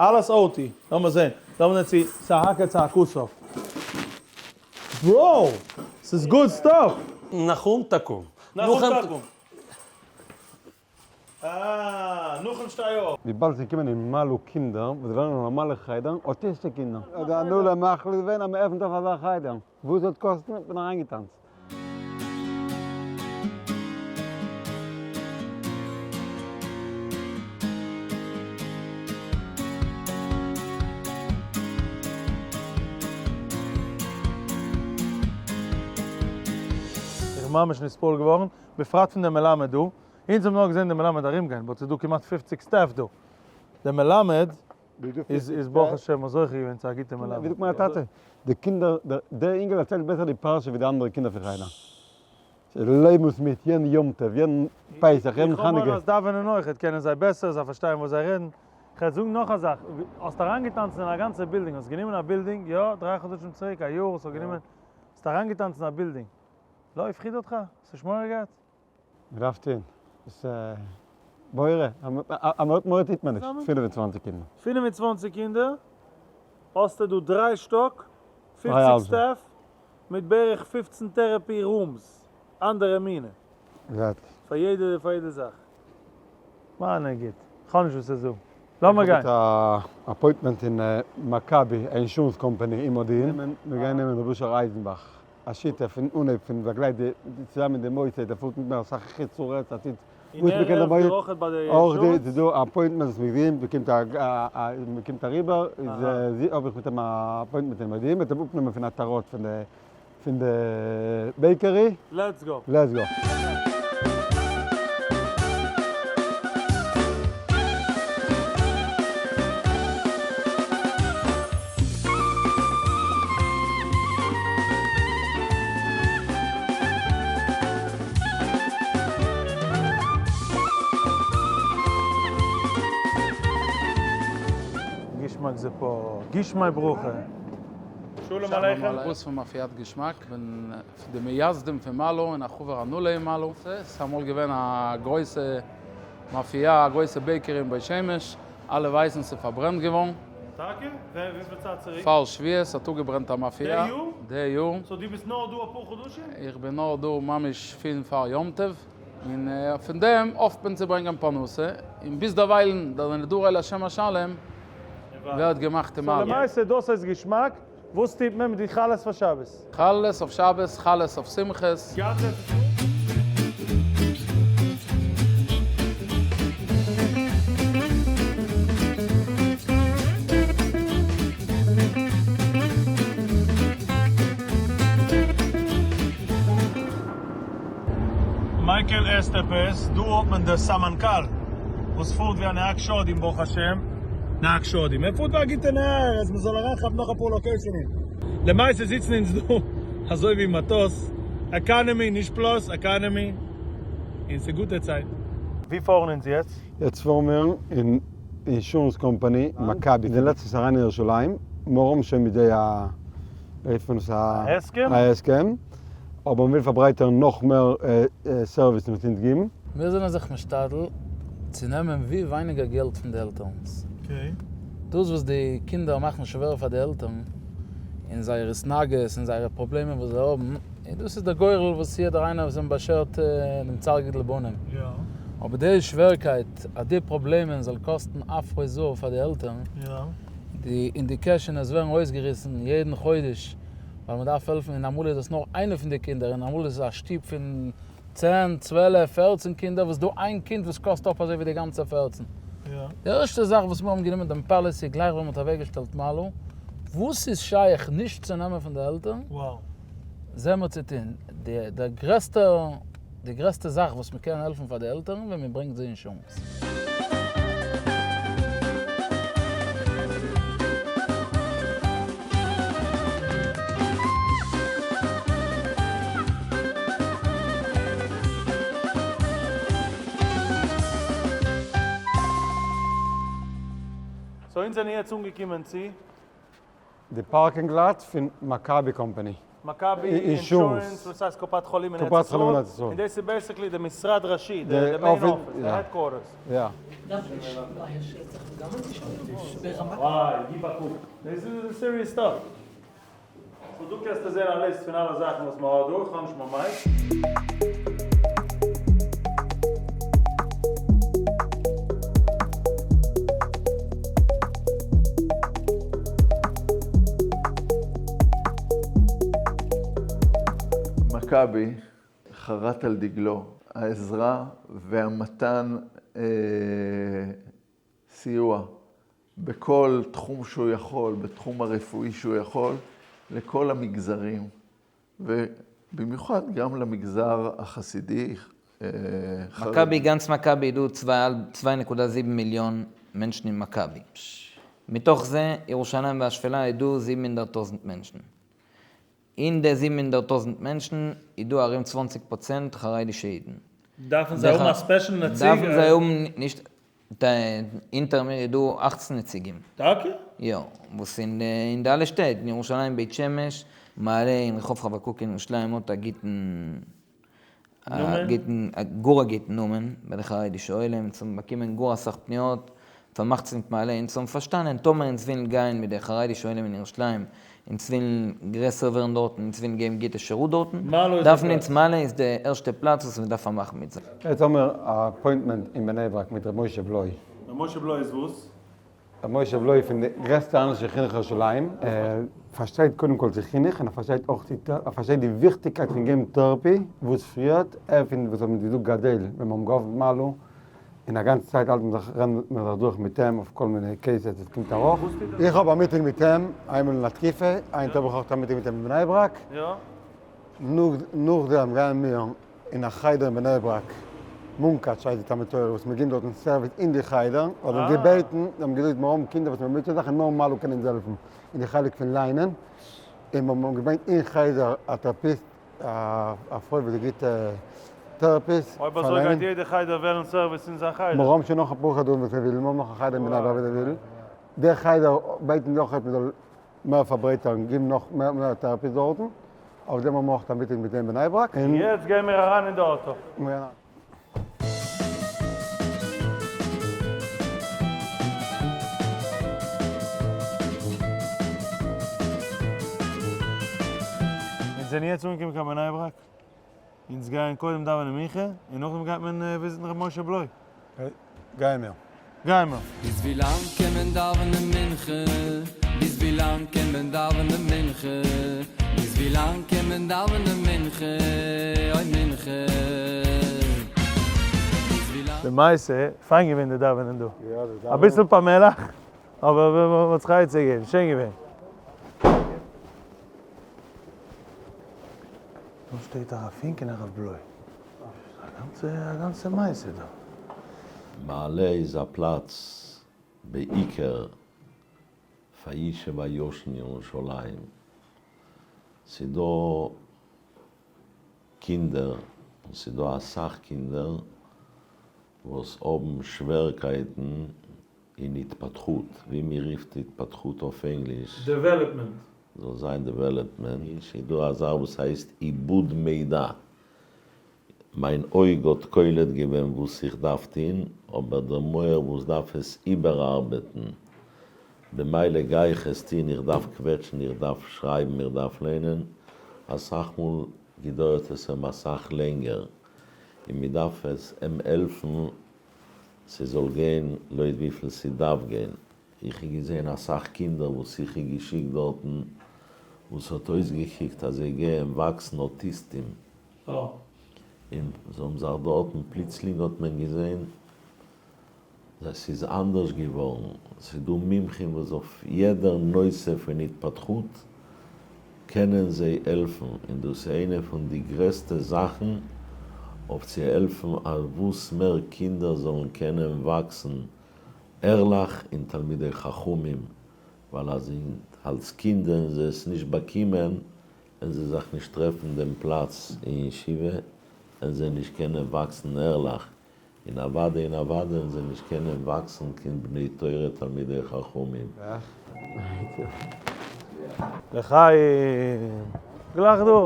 אלעס OT, לאמיר זען, לאמיר זען צו ס'האקעט צו א כוסף. Bro! ס'איז good stuff! נחום תקום. נחום תקום. אה, נחום שטיי אויף. וויבאלד ס'קומען אין מעלו קינדער וואס ווערן אין נארמאלע חדר, אוטיסטע קינדער. האט די הנהלה מחליט געווען אז מ'עפנט אויף אזא חדר. וואס ס'וועט קאסטן האט מען אריינגעטאנצט. ממש נתפעל געווארן, בפרט פון די מלמד דא, אונז האבן נאר געזען די מלמד ארומגיין, but ס'איז דא כמעט 50 staff דא, די מלמד איז ברוך השם זוכה געווען צו א גוטע מלמד. ווי זאגט מיין טאטע, די קינדער, דער אינגעל דערציילט בעסער די פרשה ווי די אנדערע קינדער פון חדר. זיי לעבן עס מיט, יעדן יום טוב, יעדן פסח, יעדן איך האב מורא חנוכה. אז דאווענען אויכעט קענען זיי בעסער, זיי פארשטייען וואס זיי רעדן. כ'וועל זאגן נאך א זאך, האסט אריינגעטאנצן אין א גאנצע בילדינג, האסט גענומען א בילדינג, יא, 3 חדשים צוריק, א יאר, ס'האט גענומען, האסט אריינגעטאנצן אין א בילדינג, לא הפחיד אותך? האסט נישט מורא געהאט? מ'דארף טון. עס בורא, אז מ'האט מורא טוט מען נישט. 25 קינדער. 25 קינדער, האסטו דא דריי שטאק, 50 staff, מיט בערך 15 therapy rooms, אנדערע מינע. פאר יעדע פאר יעדע זאך. מיינע גוט. כ'האב נישט וואס צו זאגן. לאמיר גיין. איך האב א appointment אין מכבי, א אינשורענס קאמפאני אין מודיעין. מיר גייען נעמען ר' אשר אייזנבאך, א שותף פון אנהייב פון באגלייט די צוזאמען די מוסד, ער פארט מיט מיר אסאך חוץ לארץ, ער טוט און ער העלפט דיר אויכעט ביי די אינשורענס? ס'איז דא appointment וואס מיר געבן, מ'קומט מ'קומט אריבער, איז האב איך מיט אים א appointment אין מודיעין, מ'וועט אים אפנעמען פון עטרות פון די פון די bakery. Let's go. Let's go. געשמאק זה פה, גשמי ברכה. שלום עליכם. באס פון מאפיית געשמאק, כ'בין פון די מייסדים פון מעלה און א חבר הנהלה אין מעלה. ס'איז אמאל געווען א גרויסע מאפייה, א גרויסע bakery אין בית שמש, אלע ווייסן ס'איז פארברענט געווארן. טאקע? ווען? וויפיל צייט צוריק? פאר שבועות האט אפגעברענט א מאפייה. די יאר? די יאר. So דו ביסט נאר דא אפאר חדשים? איך בין נאר דא ממש פון פאר יום טוב, און פון דעם האפט מען צו ברענגען פרנסה, און ביז דערוויילן דער נדור אל השם השלם ווערט געמאכט אין so מעלה. למעשה דאס הייסט געשמאק, וואס טוט מען מיט די חלות פאר שבת? חלות אויף שבת, חלות אויף שמחות. מייקל עסטעפעס, דא האט מען דער סמנכ"ל וואס פארט ווי א נהג שדים ברוך השם, נהג שדים, ער פארט ווי א גוטע נער אז מען זאל אריינכאפן נאך אפאר location ים, למעשה זיצן אונז דא אזוי ווי מטוס, economy נישט plus, economy, און ס'גוטע צייטן. ווי פארן אונז יעצט? יעצט פארן מיר אין אינשורענס קאמפאני מכבי, זענען לעצטנס אריין אין ירושלים, מיר האבן שוין מיט זיי א, ווי רופט מען עס, א הסכם, אבער מ'וויל פארברייטערן נאך מער סערוויסן וואס אונז גיבן. מיר זענען זיך משתדל צו נעמען ווי ווייניגער געלט פון די עלטערנס. דאס וואס די קינדער מאכן שווער פאר די עלטערן אין זייער התנהגות און זייערע פראבלעמען וואס זיי האבן, און דאס איז דער גורל וואס יעדער איינער וואס איז באשערט דעם צער גידול בנים. אבער די שווערקייט אז די פראבלעמען זאל קאסטן עפרות זהב פאר די עלטערן, די און די קעשענעס ווערן אויסגעריסן יעדן חודש ווייל מען דארף העלפן און אמאל איז עס נאר איינע פון די קינדער און אמאל איז עס א שטוב פון 10, 12, 14 קינדער וואס דא איין קינד וואס קאסט אפ אזוי ווי די גאנצע 14. די ערשטע זאך וואס מיר האבן גענומען דעם policy גלייך ווען מען האט אוועקגעשטעלט מעלה, וואס איז שייך נישט צו נעמען פון די עלטערן, זעמיר מיר צו טון. די דער גרעסטער די גרעסטע זאך וואס מען קען העלפן פאר די עלטערן ווען מען ברענגט זיי אינשורענס. So אונז זענען יעצט אנגעקומען צו. די parking lot פון מכבי קאמפאני. מכבי אינשורענס וואס הייסט קופת חולים אין ארץ ישראל, און דאס איז basically די משרד ראשי, די main office, די headquarters. יא. וואי, גיב א קוק. דאס איז serious stuff. So דא קענסטו זען א list פון אלע זאכן וואס מען האט דא, איך האב נישט מיין mic. מכבי חרט על דגלו העזרה והמתן סיוע בכל תחום שהוא יכול, בתחום הרפואי שהוא יכול, לכל המגזרים. במיוחד גם למגזר החסידי חרדי. מכבי, גאנץ מכבי איז דא צוויי נקודה זיבן מיליאן מענטשן אין מכבי. מתוך זה, ירושלים והשפלה איז דא 700,000 מענטשן. אין די 700,000 מענטשן איז דא ארום 20% חרדישע אידן. דארפן זיי האבן א special נציג? דארפן זיי האבן נישט, אונטער מיר איז דא 18 נציגים. טאקע? יא, וואס אין די אלע שטעט, אין ירושלים בית שמש, מעלה אין רחוב חבקוק אין ירושלים האט א גוטן א גוטן, גאר א גוטן נאמען ביי די חרדישע עולם, אונז האבן באקומען גאר אסאך פניות, פארמאכט זיך מיט מעלה, אונז האבן פארשטאנען טאמער אונז ווילן גיין מיט די חרדישע עולם אין ירושלים, אונז ווילן גרעסער ווערן דארטן, אונז ווילן געבן גוטע שירות דארטן, דארפן אונז מעלה איז די ערשטע פלאץ וואס מען דארף פארמאכן מיט זיי. יעצט האמיר א appointment אין בני ברק מיט ר' משה בלוי. ר' משה בלוי איז וואס? ר' משה בלוי פון די גרעסטע אנשי חינוך ירושלים, ער פארשטייט קודם כל צו חינוך און ער פארשטייט אויך צו ער פארשטייט די וויכטיגקייט פון געבן therapy וואס פריערט, ער פון וואס האבן געזאגט גדל ווען מיר האבן געהאפנט מעלו, און א גאנצע צייט האלט מען זיך רעדט מען זיך דורך מיט אים אויף כל מיני cases וואס קומט ארויף. איך האב א meeting מיט אים איינמאל אין א תקופה, היינט האב איך אויך א meeting מיט אים אין בני ברק, נאכדעם גייען מיר אין א חדר אין בני ברק, מונקאטש הייסט די תלמוד תורה וואס מ'גיבט דארטן service אין די חדר, האבן געבעטן, זיי האבן געזאגט מיר האבן קינדער וואס מיר מוטשען זיך און נאר מעלה קען אונז העלפן אין די חלק פון ליינען, און מיר האבן געברענגט אין חדר א therapist, א פרוי וואס גיבט therapies אויב אזוי גייט יעדע חדר וועלן service אין זיין חדר. מיר האבן שוין נאך אפאר חדרים וואס מיר ווילן, מיר האבן נאך א חדר אין בני ברק וואס זיי ווילן, די חדר בעטן זיי אויך אז מ'זאל מער פארברייטערן, גיבן נאך מער therapies דארטן, אויף דעם האבן מיר אויך א meeting מיט זיי אין בני ברק. און יעצט גייען מיר אריין אין די אויטא. אונז זענען יעצט אנגעקומען קיין בני ברק, אונז גייען קודם דאווענען מנחה, און נאכדעם גייט מען וויזיטן ר' משה בלוי. גייען מיר. גייען מיר. ביז ווילאנג קען מען דאווענען מנחה? ביז ווילאנג קען מען דאווענען מנחה? ביז ווילאנג קען מען דאווענען מנחה? אוי מנחה. ביז ווילאנג. למעשה, פיין געווען די דאווענען דא. אביסל פאמעליך, אבער מ'האט זיך א עצה געגעבן. שיין געווען. דא שטייט הרב פינק און הרב בלוי. א גאנצע מעשה דא. מעלה איז א פלאץ בעיקר פאר ישוב הישן ירושלים, ס'דא קינדער, און ס'דא אסאך קינדער וואס האבן שווערקייטן אין התפתחות, ווי מ'רופט התפתחות אויף ענגליש? development. זאל זיין development, ס'דא א זאך וואס הייסט עיבוד מידע, מיין אויג האט קולט געווען וואס איך דארף טון, אבער דער מח וואס דארף עס איבערארבעטן, במילא גיי איך עס טון, איך דארף קוועטשן, איך דארף שרייבן, איך דארף ליינען, אסאך מאל געדויערט עס אים אסאך לענגער, און מען דארף עס אים העלפן ס'זאל גיין לויט וויפיל ס'דארף גיין. איך האב געזען אסאך קינדער וואס איך האב געשיקט דארטן, וואס האט אויסגעקוקט אז זיי גייען וואקסן אוטיסטים, און זיי האבן זיך דארטן, פלוצלינג האט מען געזען אז ס'איז אנדערש געווארן, ס'איז דא מומחים וואס אויף יעדער נושא פון התפתחות קענען זיי העלפן, און דאס איז איינע פון די גרעסטע זאכן אויף צו העלפן אז וואס מער קינדער זאלן קענען וואקסן ערליך און תלמידי חכמים, ווייל אז אלס קינד וועלן זיי עס נישט באקומען, וועלן זיי זיך נישט טרעפן דעם פלאץ אין ישיבה, וועלן זיי נישט קענען וואקסן ערליך, און אוודאי און אוודאי וועלן זיי נישט קענען וואקסן קיין בני תורה תלמידי חכמים. לחיים! גלייך דא!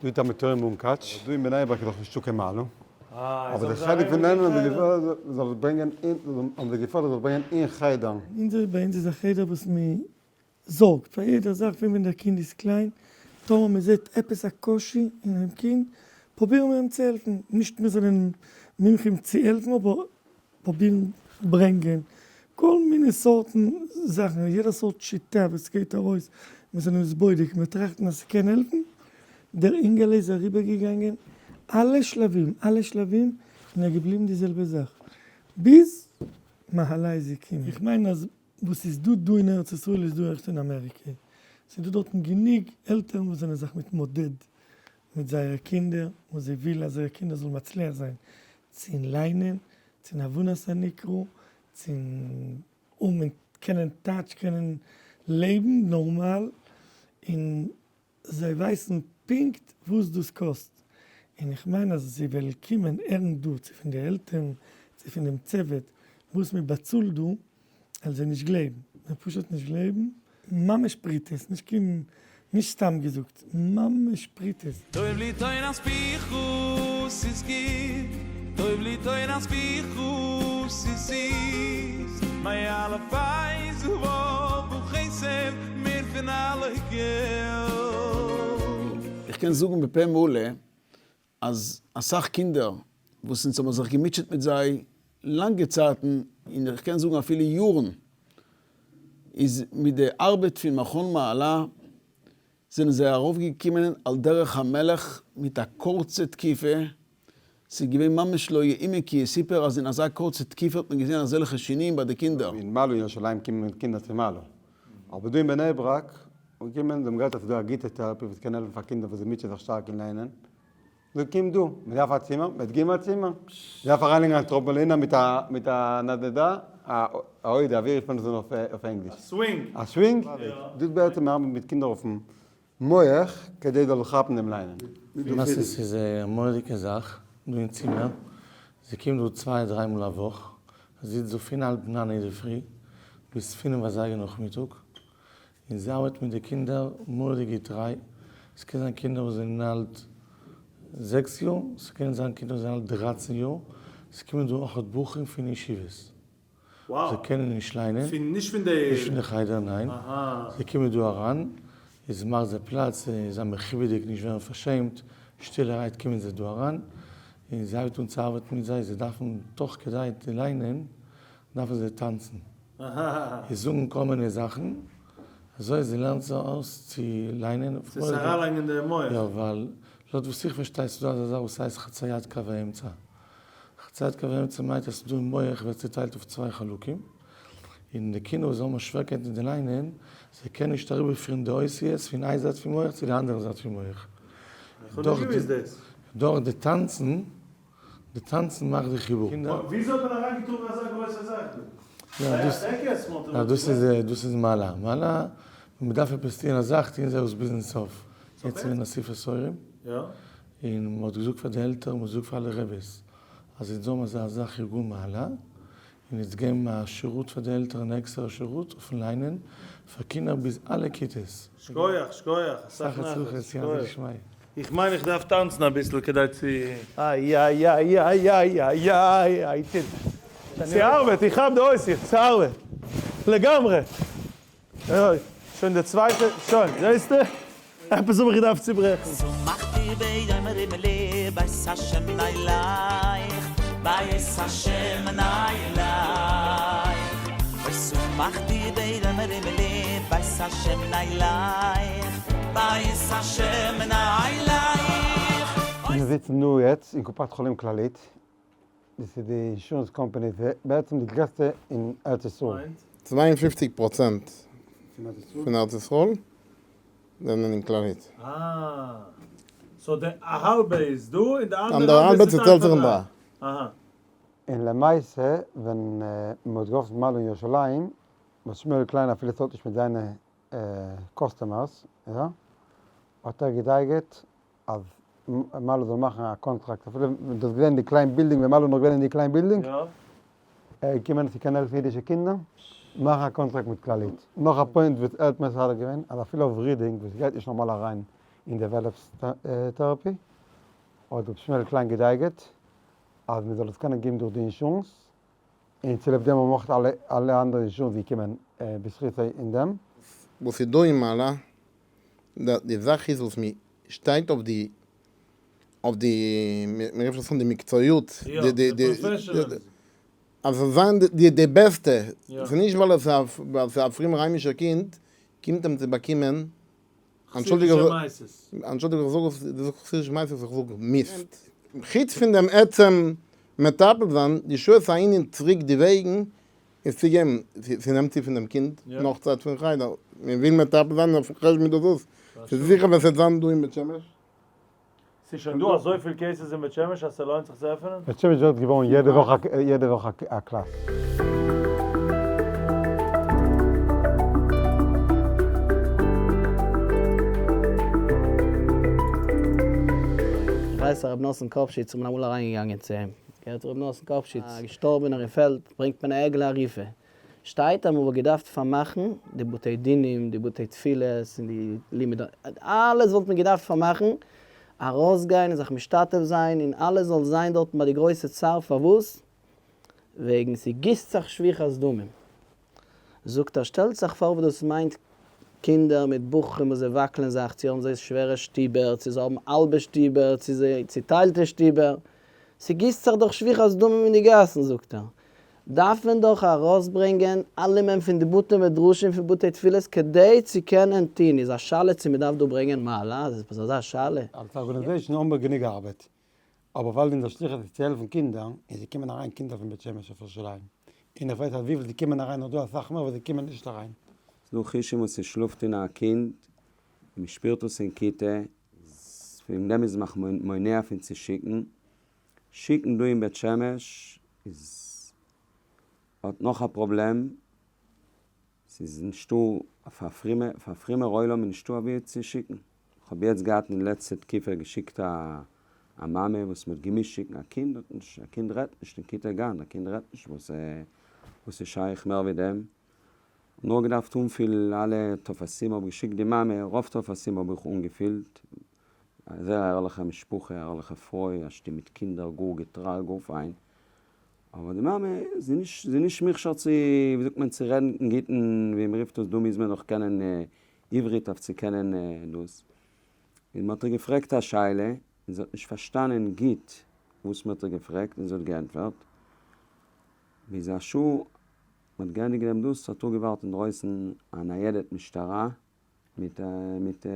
דא איז א מיטויער מונקאטש, דא אין בני ברק איז דאך נישטא קיין מעלה, אבער די חלק פון לערנען האבן זיי געפאדערט מען זאל ברענגען אין, האבן זיי געפאדערט זאל ברענגען אין חדר. אונזער ביי אונז איז א חדר וואס מען זארגט פאר יעדע זאך פון ווען דער קינד איז קליין, טאמער מען זעט עפעס א קושי אינעם קינד פרובירן מיר אים צו העלפן, נישט מיר זענען מומחים צו העלפן אבער פרובירן ברענגען. כל מיני סארטן זאכן, יעדע סארט שיטה וואס גייט ארויס, מיר זענען עס בודק, מיר טראכטן אז ס'קען העלפן, דער אינגעלע איז אריבערגעגאנגען אלע שלבים, אלע שלבים, און ער געבליבן די זעלבע זאך, ביז מהלה איז געקומען. איך מיין אז וואס איז דא דא אין ארץ ישראל איז דא אויכט אין אמעריקע, ס'איז דא דארטן גענוג עלטערן וואס זענען זיך מתמודד מיט זייערע קינדער און זיי ווילן אז זייערע קינדער זאלן מצליח זיין צו אין ליינען, צו אין הבנת הנקרא, צו אין קענען טייטש, קענען לעבן נארמאל, און זיי ווייסן פונקט וואס דאס קאסט, און איך מיין אז זיי וועלן קומען הערן דא צו פון די עלטערן צו פון דעם צוות וואס מען באצאלט דא, וועלן זיי נישט גלייבן, זיי פשוט נישט גלייבן, ממש פרוטות, נישט קיין, נישט סתם געזאגט, ממש פרוטות. טוב לי תורת פיך ס'איז גוט, טוב לי תורת פיך ס'איז זיס, מאלף בית זהב וכסף מער פון אלע געלט. איך קען זאגן בפה מלא אז אסאך קינדער וואס אונז האבן זיך געמוטשעט מיט זיי לאנגע צייטן, און איך קען זאגן אפילו יארן, איז מיט די ארבעט פון מכון מעלה זענען זיי ארויפגעקומען על דרך המלך מיט א קורצע תקופה, ס'איז געווען ממש לא יאומן כי יסופר אז אין אזא קורצע תקופה האט מען געזען אזעלכע שינויים ביי די קינדער. אין מעלה אין ירושלים קומען קינדער צו מעלה, אבער דא אין בני ברק קומען, זיי האבן געהערט אז ס'איז דא א גוטע therapy וואס קען העלפן פאר קינדער וואס זיי מוטשען זיך שטארק אין לערנען, זאג קום דא, מען דארף א צימער, מען וועט געבן א צימער, מען דארף אריינלייגן א טראמפאלינע מיט א מיט א נדנדה, א אוידע, ווי רופט מען עס אויף ענגליש? א swing. א סווינג, דאס בעצם מען ארבעט מיט קינדער אויפן מח כדי זאל כאפן דעם ליינען. למעשה ס'איז א מורא'דיגע זאך דא אין צימער, זי קומט דא צוויי דריי מאל א וואך, זי זיצט דא פון האלב ניין אינדערפרי ביז פינף אזייגער נאכמיטאג, און זי ארבעט מיט די קינדער מורא'דיג געטריי, ס'קען זיין קינדער וואס זענען אלט זעקס יאר, ס'קען זיין קינדער וואס זענען אלט דרייצן יאר, ס'קומען דא אויכעט בחורים פון ישיבות, זיי קענען נישט ליינען, נישט פון די נישט פון די חדר ניין, זיי קומען דא אריין, איז מאכט זיי פלאץ, זיי מכובד'יג נישט ווערן פארשעמט, שטילערהייט קומען זיי דא אריין, און זי הייבט אן צו ארבעטן מיט זיי, זיי דארפן תוך כדי די ליינען דארפן זיי טאנצן. און זאגן כל מיני זאכן, אזוי זי לערנט זיי אויס צו ליינען. צו עס אריינלייגן אין די מח. יא, ווייל לויט וואס איך פארשטיי ס'איז דא אזא זאך וואס הייסט חציית קו האמצע. חציית קו האמצע מיינט אז ס'איז דא אין מח ווערט צוטיילט אויף צוויי חלקים, און די קינדער וואס האבן א שווערקייט אין די ליינען, זיי קענען נישט אריבערפירן די אותיות פון איין זייט פון מח צו די אנדערע זייט פון מח. איך האב נישט געוואוסט דאס. דורך די טאנצן די טאנצן מאכט די חיבור. וויאזוי האט מען אריינגעטראגן אזא גרויסע זאך דא? יא דאס יא דאס איז דאס איז מעלה מעלה ווען מען דארף עפעס טוען א זאך טוען זיי עס ביזן סוף. יעצט איז געווען אסיפת הורים און מען האט געזאגט פאר די עלטערן מען האט געזאגט פאר אלע רביס אז אונז האבן אזא זאך ארגון מעלה און אונז געבן א שירות פאר די עלטערן א עקסטערע שירות אויפן ליינען פאר קינדער ביז אלע כיתות. שקויעך שקויעך אסאך אסאך הצלחה נחת סייעתא שקויעך. דשמיא. איך מיין איך דארף טאנצן אביסל כדי צו. איי איי איי איי איי איי איי איי טיט. ס'ארבעט, איך כאפ די אותיות, ס'ארבעט. לגמרי. אוי, שוין די צווייטע, שוין, זעסטו? עפעס האב איך געדארפט צוברעכן. שמחתי ביום לי בית השם נלך, בית השם נלך. ושמחתי ביום לי בית השם נלך, בית השם נלך. מיר זיצן דא יעצט אין קופת חולים כללית, דאס איז די אינשורענס קאמפאני, בעצם די גרעסטע אין ארץ ישראל. 52 פראצענט פון ארץ ישראל זענען אין כללית. אה. so די האלבע איז דא און די אנדערע האלבע צוטיילט זיך אין דריי. אהא. און למעשה ווען מען האט געהאפט מעלה אין ירושלים, וואס שמואל קליין אפילו צאלט נישט מיט זיינע customers, יא, האט ער געדייגעט אז מעלה זאל מאכן א קאנטראקט, אפילו ווען דו האסט געזען די קליין בילדינג, ווען מעלה איז נאך געווען אין די קליין בילדינג, ער איז געקומען צו קענען העלפן אידישע קינדער, מאכן א קאנטראקט מיט כללית. נאך א point וואס ער האט מסדר געווען, אז אפילו אויף reading וואס גייט נישט נארמאל אריין אין develops therapy, האט ר' שמואל קליין געדייגעט אז מען זאל עס קענען געבן דורך די אינשורענס, און צוליב דעם האבן אויך אלע אלע אנדערע אינשורענס געקומען בזכותו אין דעם. וואס איז דא אין מעלה די זאך איז וואס מען שטייט אויף די אויף די מען רופט עס אן די מקצועיות די די די. אז ס'זאל זיין די די בעסטע, ס'איז נישט ווייל עס איז א פרומער היימישער קינד קומט אים צו באקומען, אנטשולדיג איך זאג עס, דו זאגסט חסידישע מעשות איך זאג מיסט. חוץ פון דעם עצם מטפל זיין, די שעות אהין און צוריק די וועגן איז צו געבן, ס'נעמט צו פון דעם קינד נאך צייט פון חדר, מען וויל מטפל זיין אויפן חשבון דאס דאס, ס'איז זיכער ווען ס'וועט זיין דא אין בית שמש. ס'איז שוין דא אזויפיל cases אין בית שמש אז ס'לוינט זיך צו עפענען? בית שמש ווערט געווארן יעדע וואך יעדע וואך א קלאס. איך ווייס אז רבי נתן קאפשיץ איז מען אמאל אריינגעגאנגען צו אים, געהערט רבי נתן קאפשיץ, א געשטארבענער אין פעלד, ברענגט מען א עגלה ערופה, שטייט אז מען וואלט געדארפט פארמאכן די בתי דינים, די בתי תפילות, און די לימוד, אלעס וואלט מען געדארפט פארמאכן, ארויסגיין און זיך משתתף זיין, און אלעס זאל זיין דארטן ביי די גרויסע צער, פארוואס? וועגן ס'גיסט זיך שפיכת דמים. זאגט ער, שטעלט זיך פאר וואס דאס מיינט קינדער מיט בחורים וואס זיי וואקלען זיך, צו האבן זיי שווערע שטיבער, צו זיי האבן האלבע שטיבער, צו זיי צוטיילטע שטיבער, ס'גיסט זיך דאך שפיכת דמים אין די גאסן, זאגט ער, דארף מען דאך ארויסברענגען אלעמען פון די בתי מדרשים פון בתי תפילות כדי צו קענען טון, איז א שאלה צו מ'דארף דא ברענגען מעלה, איז עפעס אזא שאלה? אלס organization האבן מיר גענוג ארבעט, אבער ווייל אונזער שליחות איז צו העלפן קינדער, און ס'קומען אריין קינדער פון בית שמש אויף ירושלים, און איך ווייס אז וויפיל ס'קומען אריין נאך דא אסאך מער וואס זיי קומען נישט אריין. ס'דא חושים וואס ס'שלאפט אין א קינד, און מ'שפירט עס אין כיתה, פון דעם איז מיך מונע פון צו שיקן, שיקן דא אין בית שמש איז האט נאך א פראבלעם, ס'איז נישטא פאר פרומע פאר פרומער עולם איז נישטא אוואו צו שיקן, כ'האב יעצט געהאט אין לעצטע תקופה געשיקט א א מאמע וואס מ'האט געמוזט שיקן א קינד האט נישט א קינד רעדט נישט אין כיתה גן א קינד רעדט נישט וואס וואס איז שייך מער ווי דעם, נאר געדארפט אנפילן אלע טפסים האב געשיקט די מאמע רוב טפסים האב איך אנגעפילט א זייער א ערליכע משפחה, א ערליכע פרוי, א שטוב מיט קינדער, גאר געטריי, גאר פיין, אבער די מאמע, זי איז נישט, זי איז נישט מוכשר צו, ווי זאגט מען, צו רעדן גוטן, ווי מען רופט עס דא מוז מען דאך קענען עברית אויף צו קענען דאס, און מען האט איר געפרעגט א שאלה, און זי האט נישט פארשטאנען גוט וואס מען האט איר געפרעגט, און זי האט געענטפערט, ביז א שעה מען האט געענדיגט דעם דאס, האט אפגעווארט אינדרויסן א ניידת משטרה, מיט מיט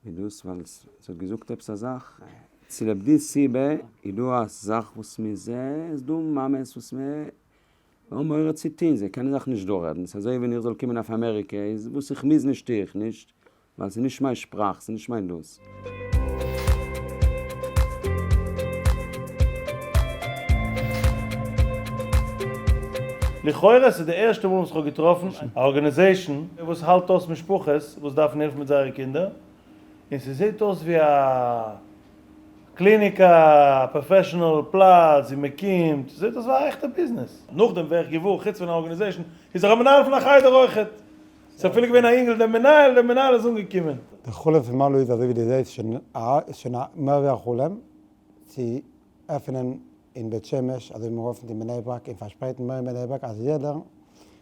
מיט דאס ווייל עס האט געזאגט עפעס א זאך, צוליב די סיבה איז דא א זאך וואס מען זעהט, איז דא מאמעס וואס מען האבן מורא צו טוהן, זיי קענען זיך נישט דורכרעדן, ס'איז אזוי ווען איך זאל קומען אויף אמעריקע איז וואס איך מוז נישט טוה איך נישט, ווייל ס'איז נישט מיין שפראך, ס'איז נישט מיין דאס. לכאורה ס'איז די ערשטע מאל וואס כ'האב געטראפן א organization וואס האלט אויס משפחות וואס דארפן הילף מיט זייערע קינדער, און ס'זעט אויס ווי א קליניק א professional פלאץ ווי מ'קומט, ס'זעט אויס ווי א עכטע ביזנעס. נאכדעם ווער איך געוואר חוץ פון א organization איז ער א מנהל פון א חדר אויכעט. ס'איז אפילו געווען א אינגל דער מנהל, דער מנהל איז אנגעקומען. די חלום פון מעלה איז אזוי ווי דו זעסט שוין א איז שוין א מער ווי א חלום צו עפענען אין בית שמש אזוי ווי מ'עפנט אין בני ברק און פארשפרייטן מער אין בני ברק אז יעדער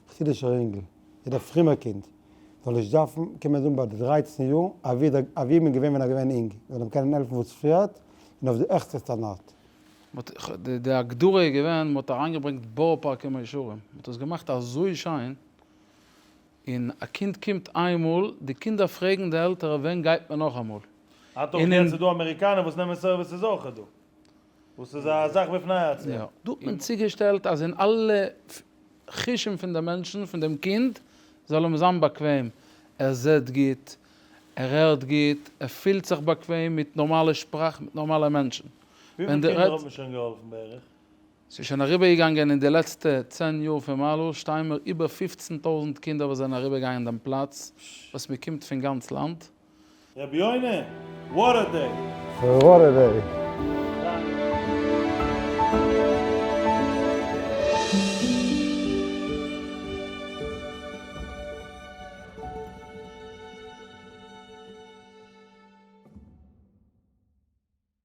חסידישער אינגל יעדער פרומער קינד זאל נישט דארפן קומען זאגן ביי די דרייצן יאר אווי דער אווי איז מען געווען ווען ער געווען אינג זאל אים קענען העלפן וואס פריערט און אויף די העכסטע סטאנדארט. מ'האט די הגדרה איז געווען מ'האט אריינגעברענגט בארא פארקער מאה שערים מ'האט עס געמאכט אזוי שיין און א קינד קומט איינמאל, די קינדער פרעגן די עלטערע ווען גייט מען נאכאמאל? אט אויך יעצט איז דא אמעריקאנער וואס נעמען services אויך דא, וואס איז א זאך בפני עצמה. יא, דא האט מען צוגעשטעלט אז אין אלע חושים פון די מענטשן, פון דעם קינד, זאל אים זיין באקוועם, ער זעט גוט, ער הערט גוט, ער פילט זיך באקוועם מיט נארמאלע שפראך, מיט נארמאלע מענטשן. וויפיל קינדער האט מען שוין געהאלפן בערך? ס'איז שוין אריבערגעגאנגען אין די לעצטע צען יאר פון מעלה שטייען מיר איבער 15 טויזנט קינדער וואס זענען אריבערגעגאנגען דעם פלאץ וואס מען קומט פון גאנץ לאנד. רבי יונה, what a day! What a day!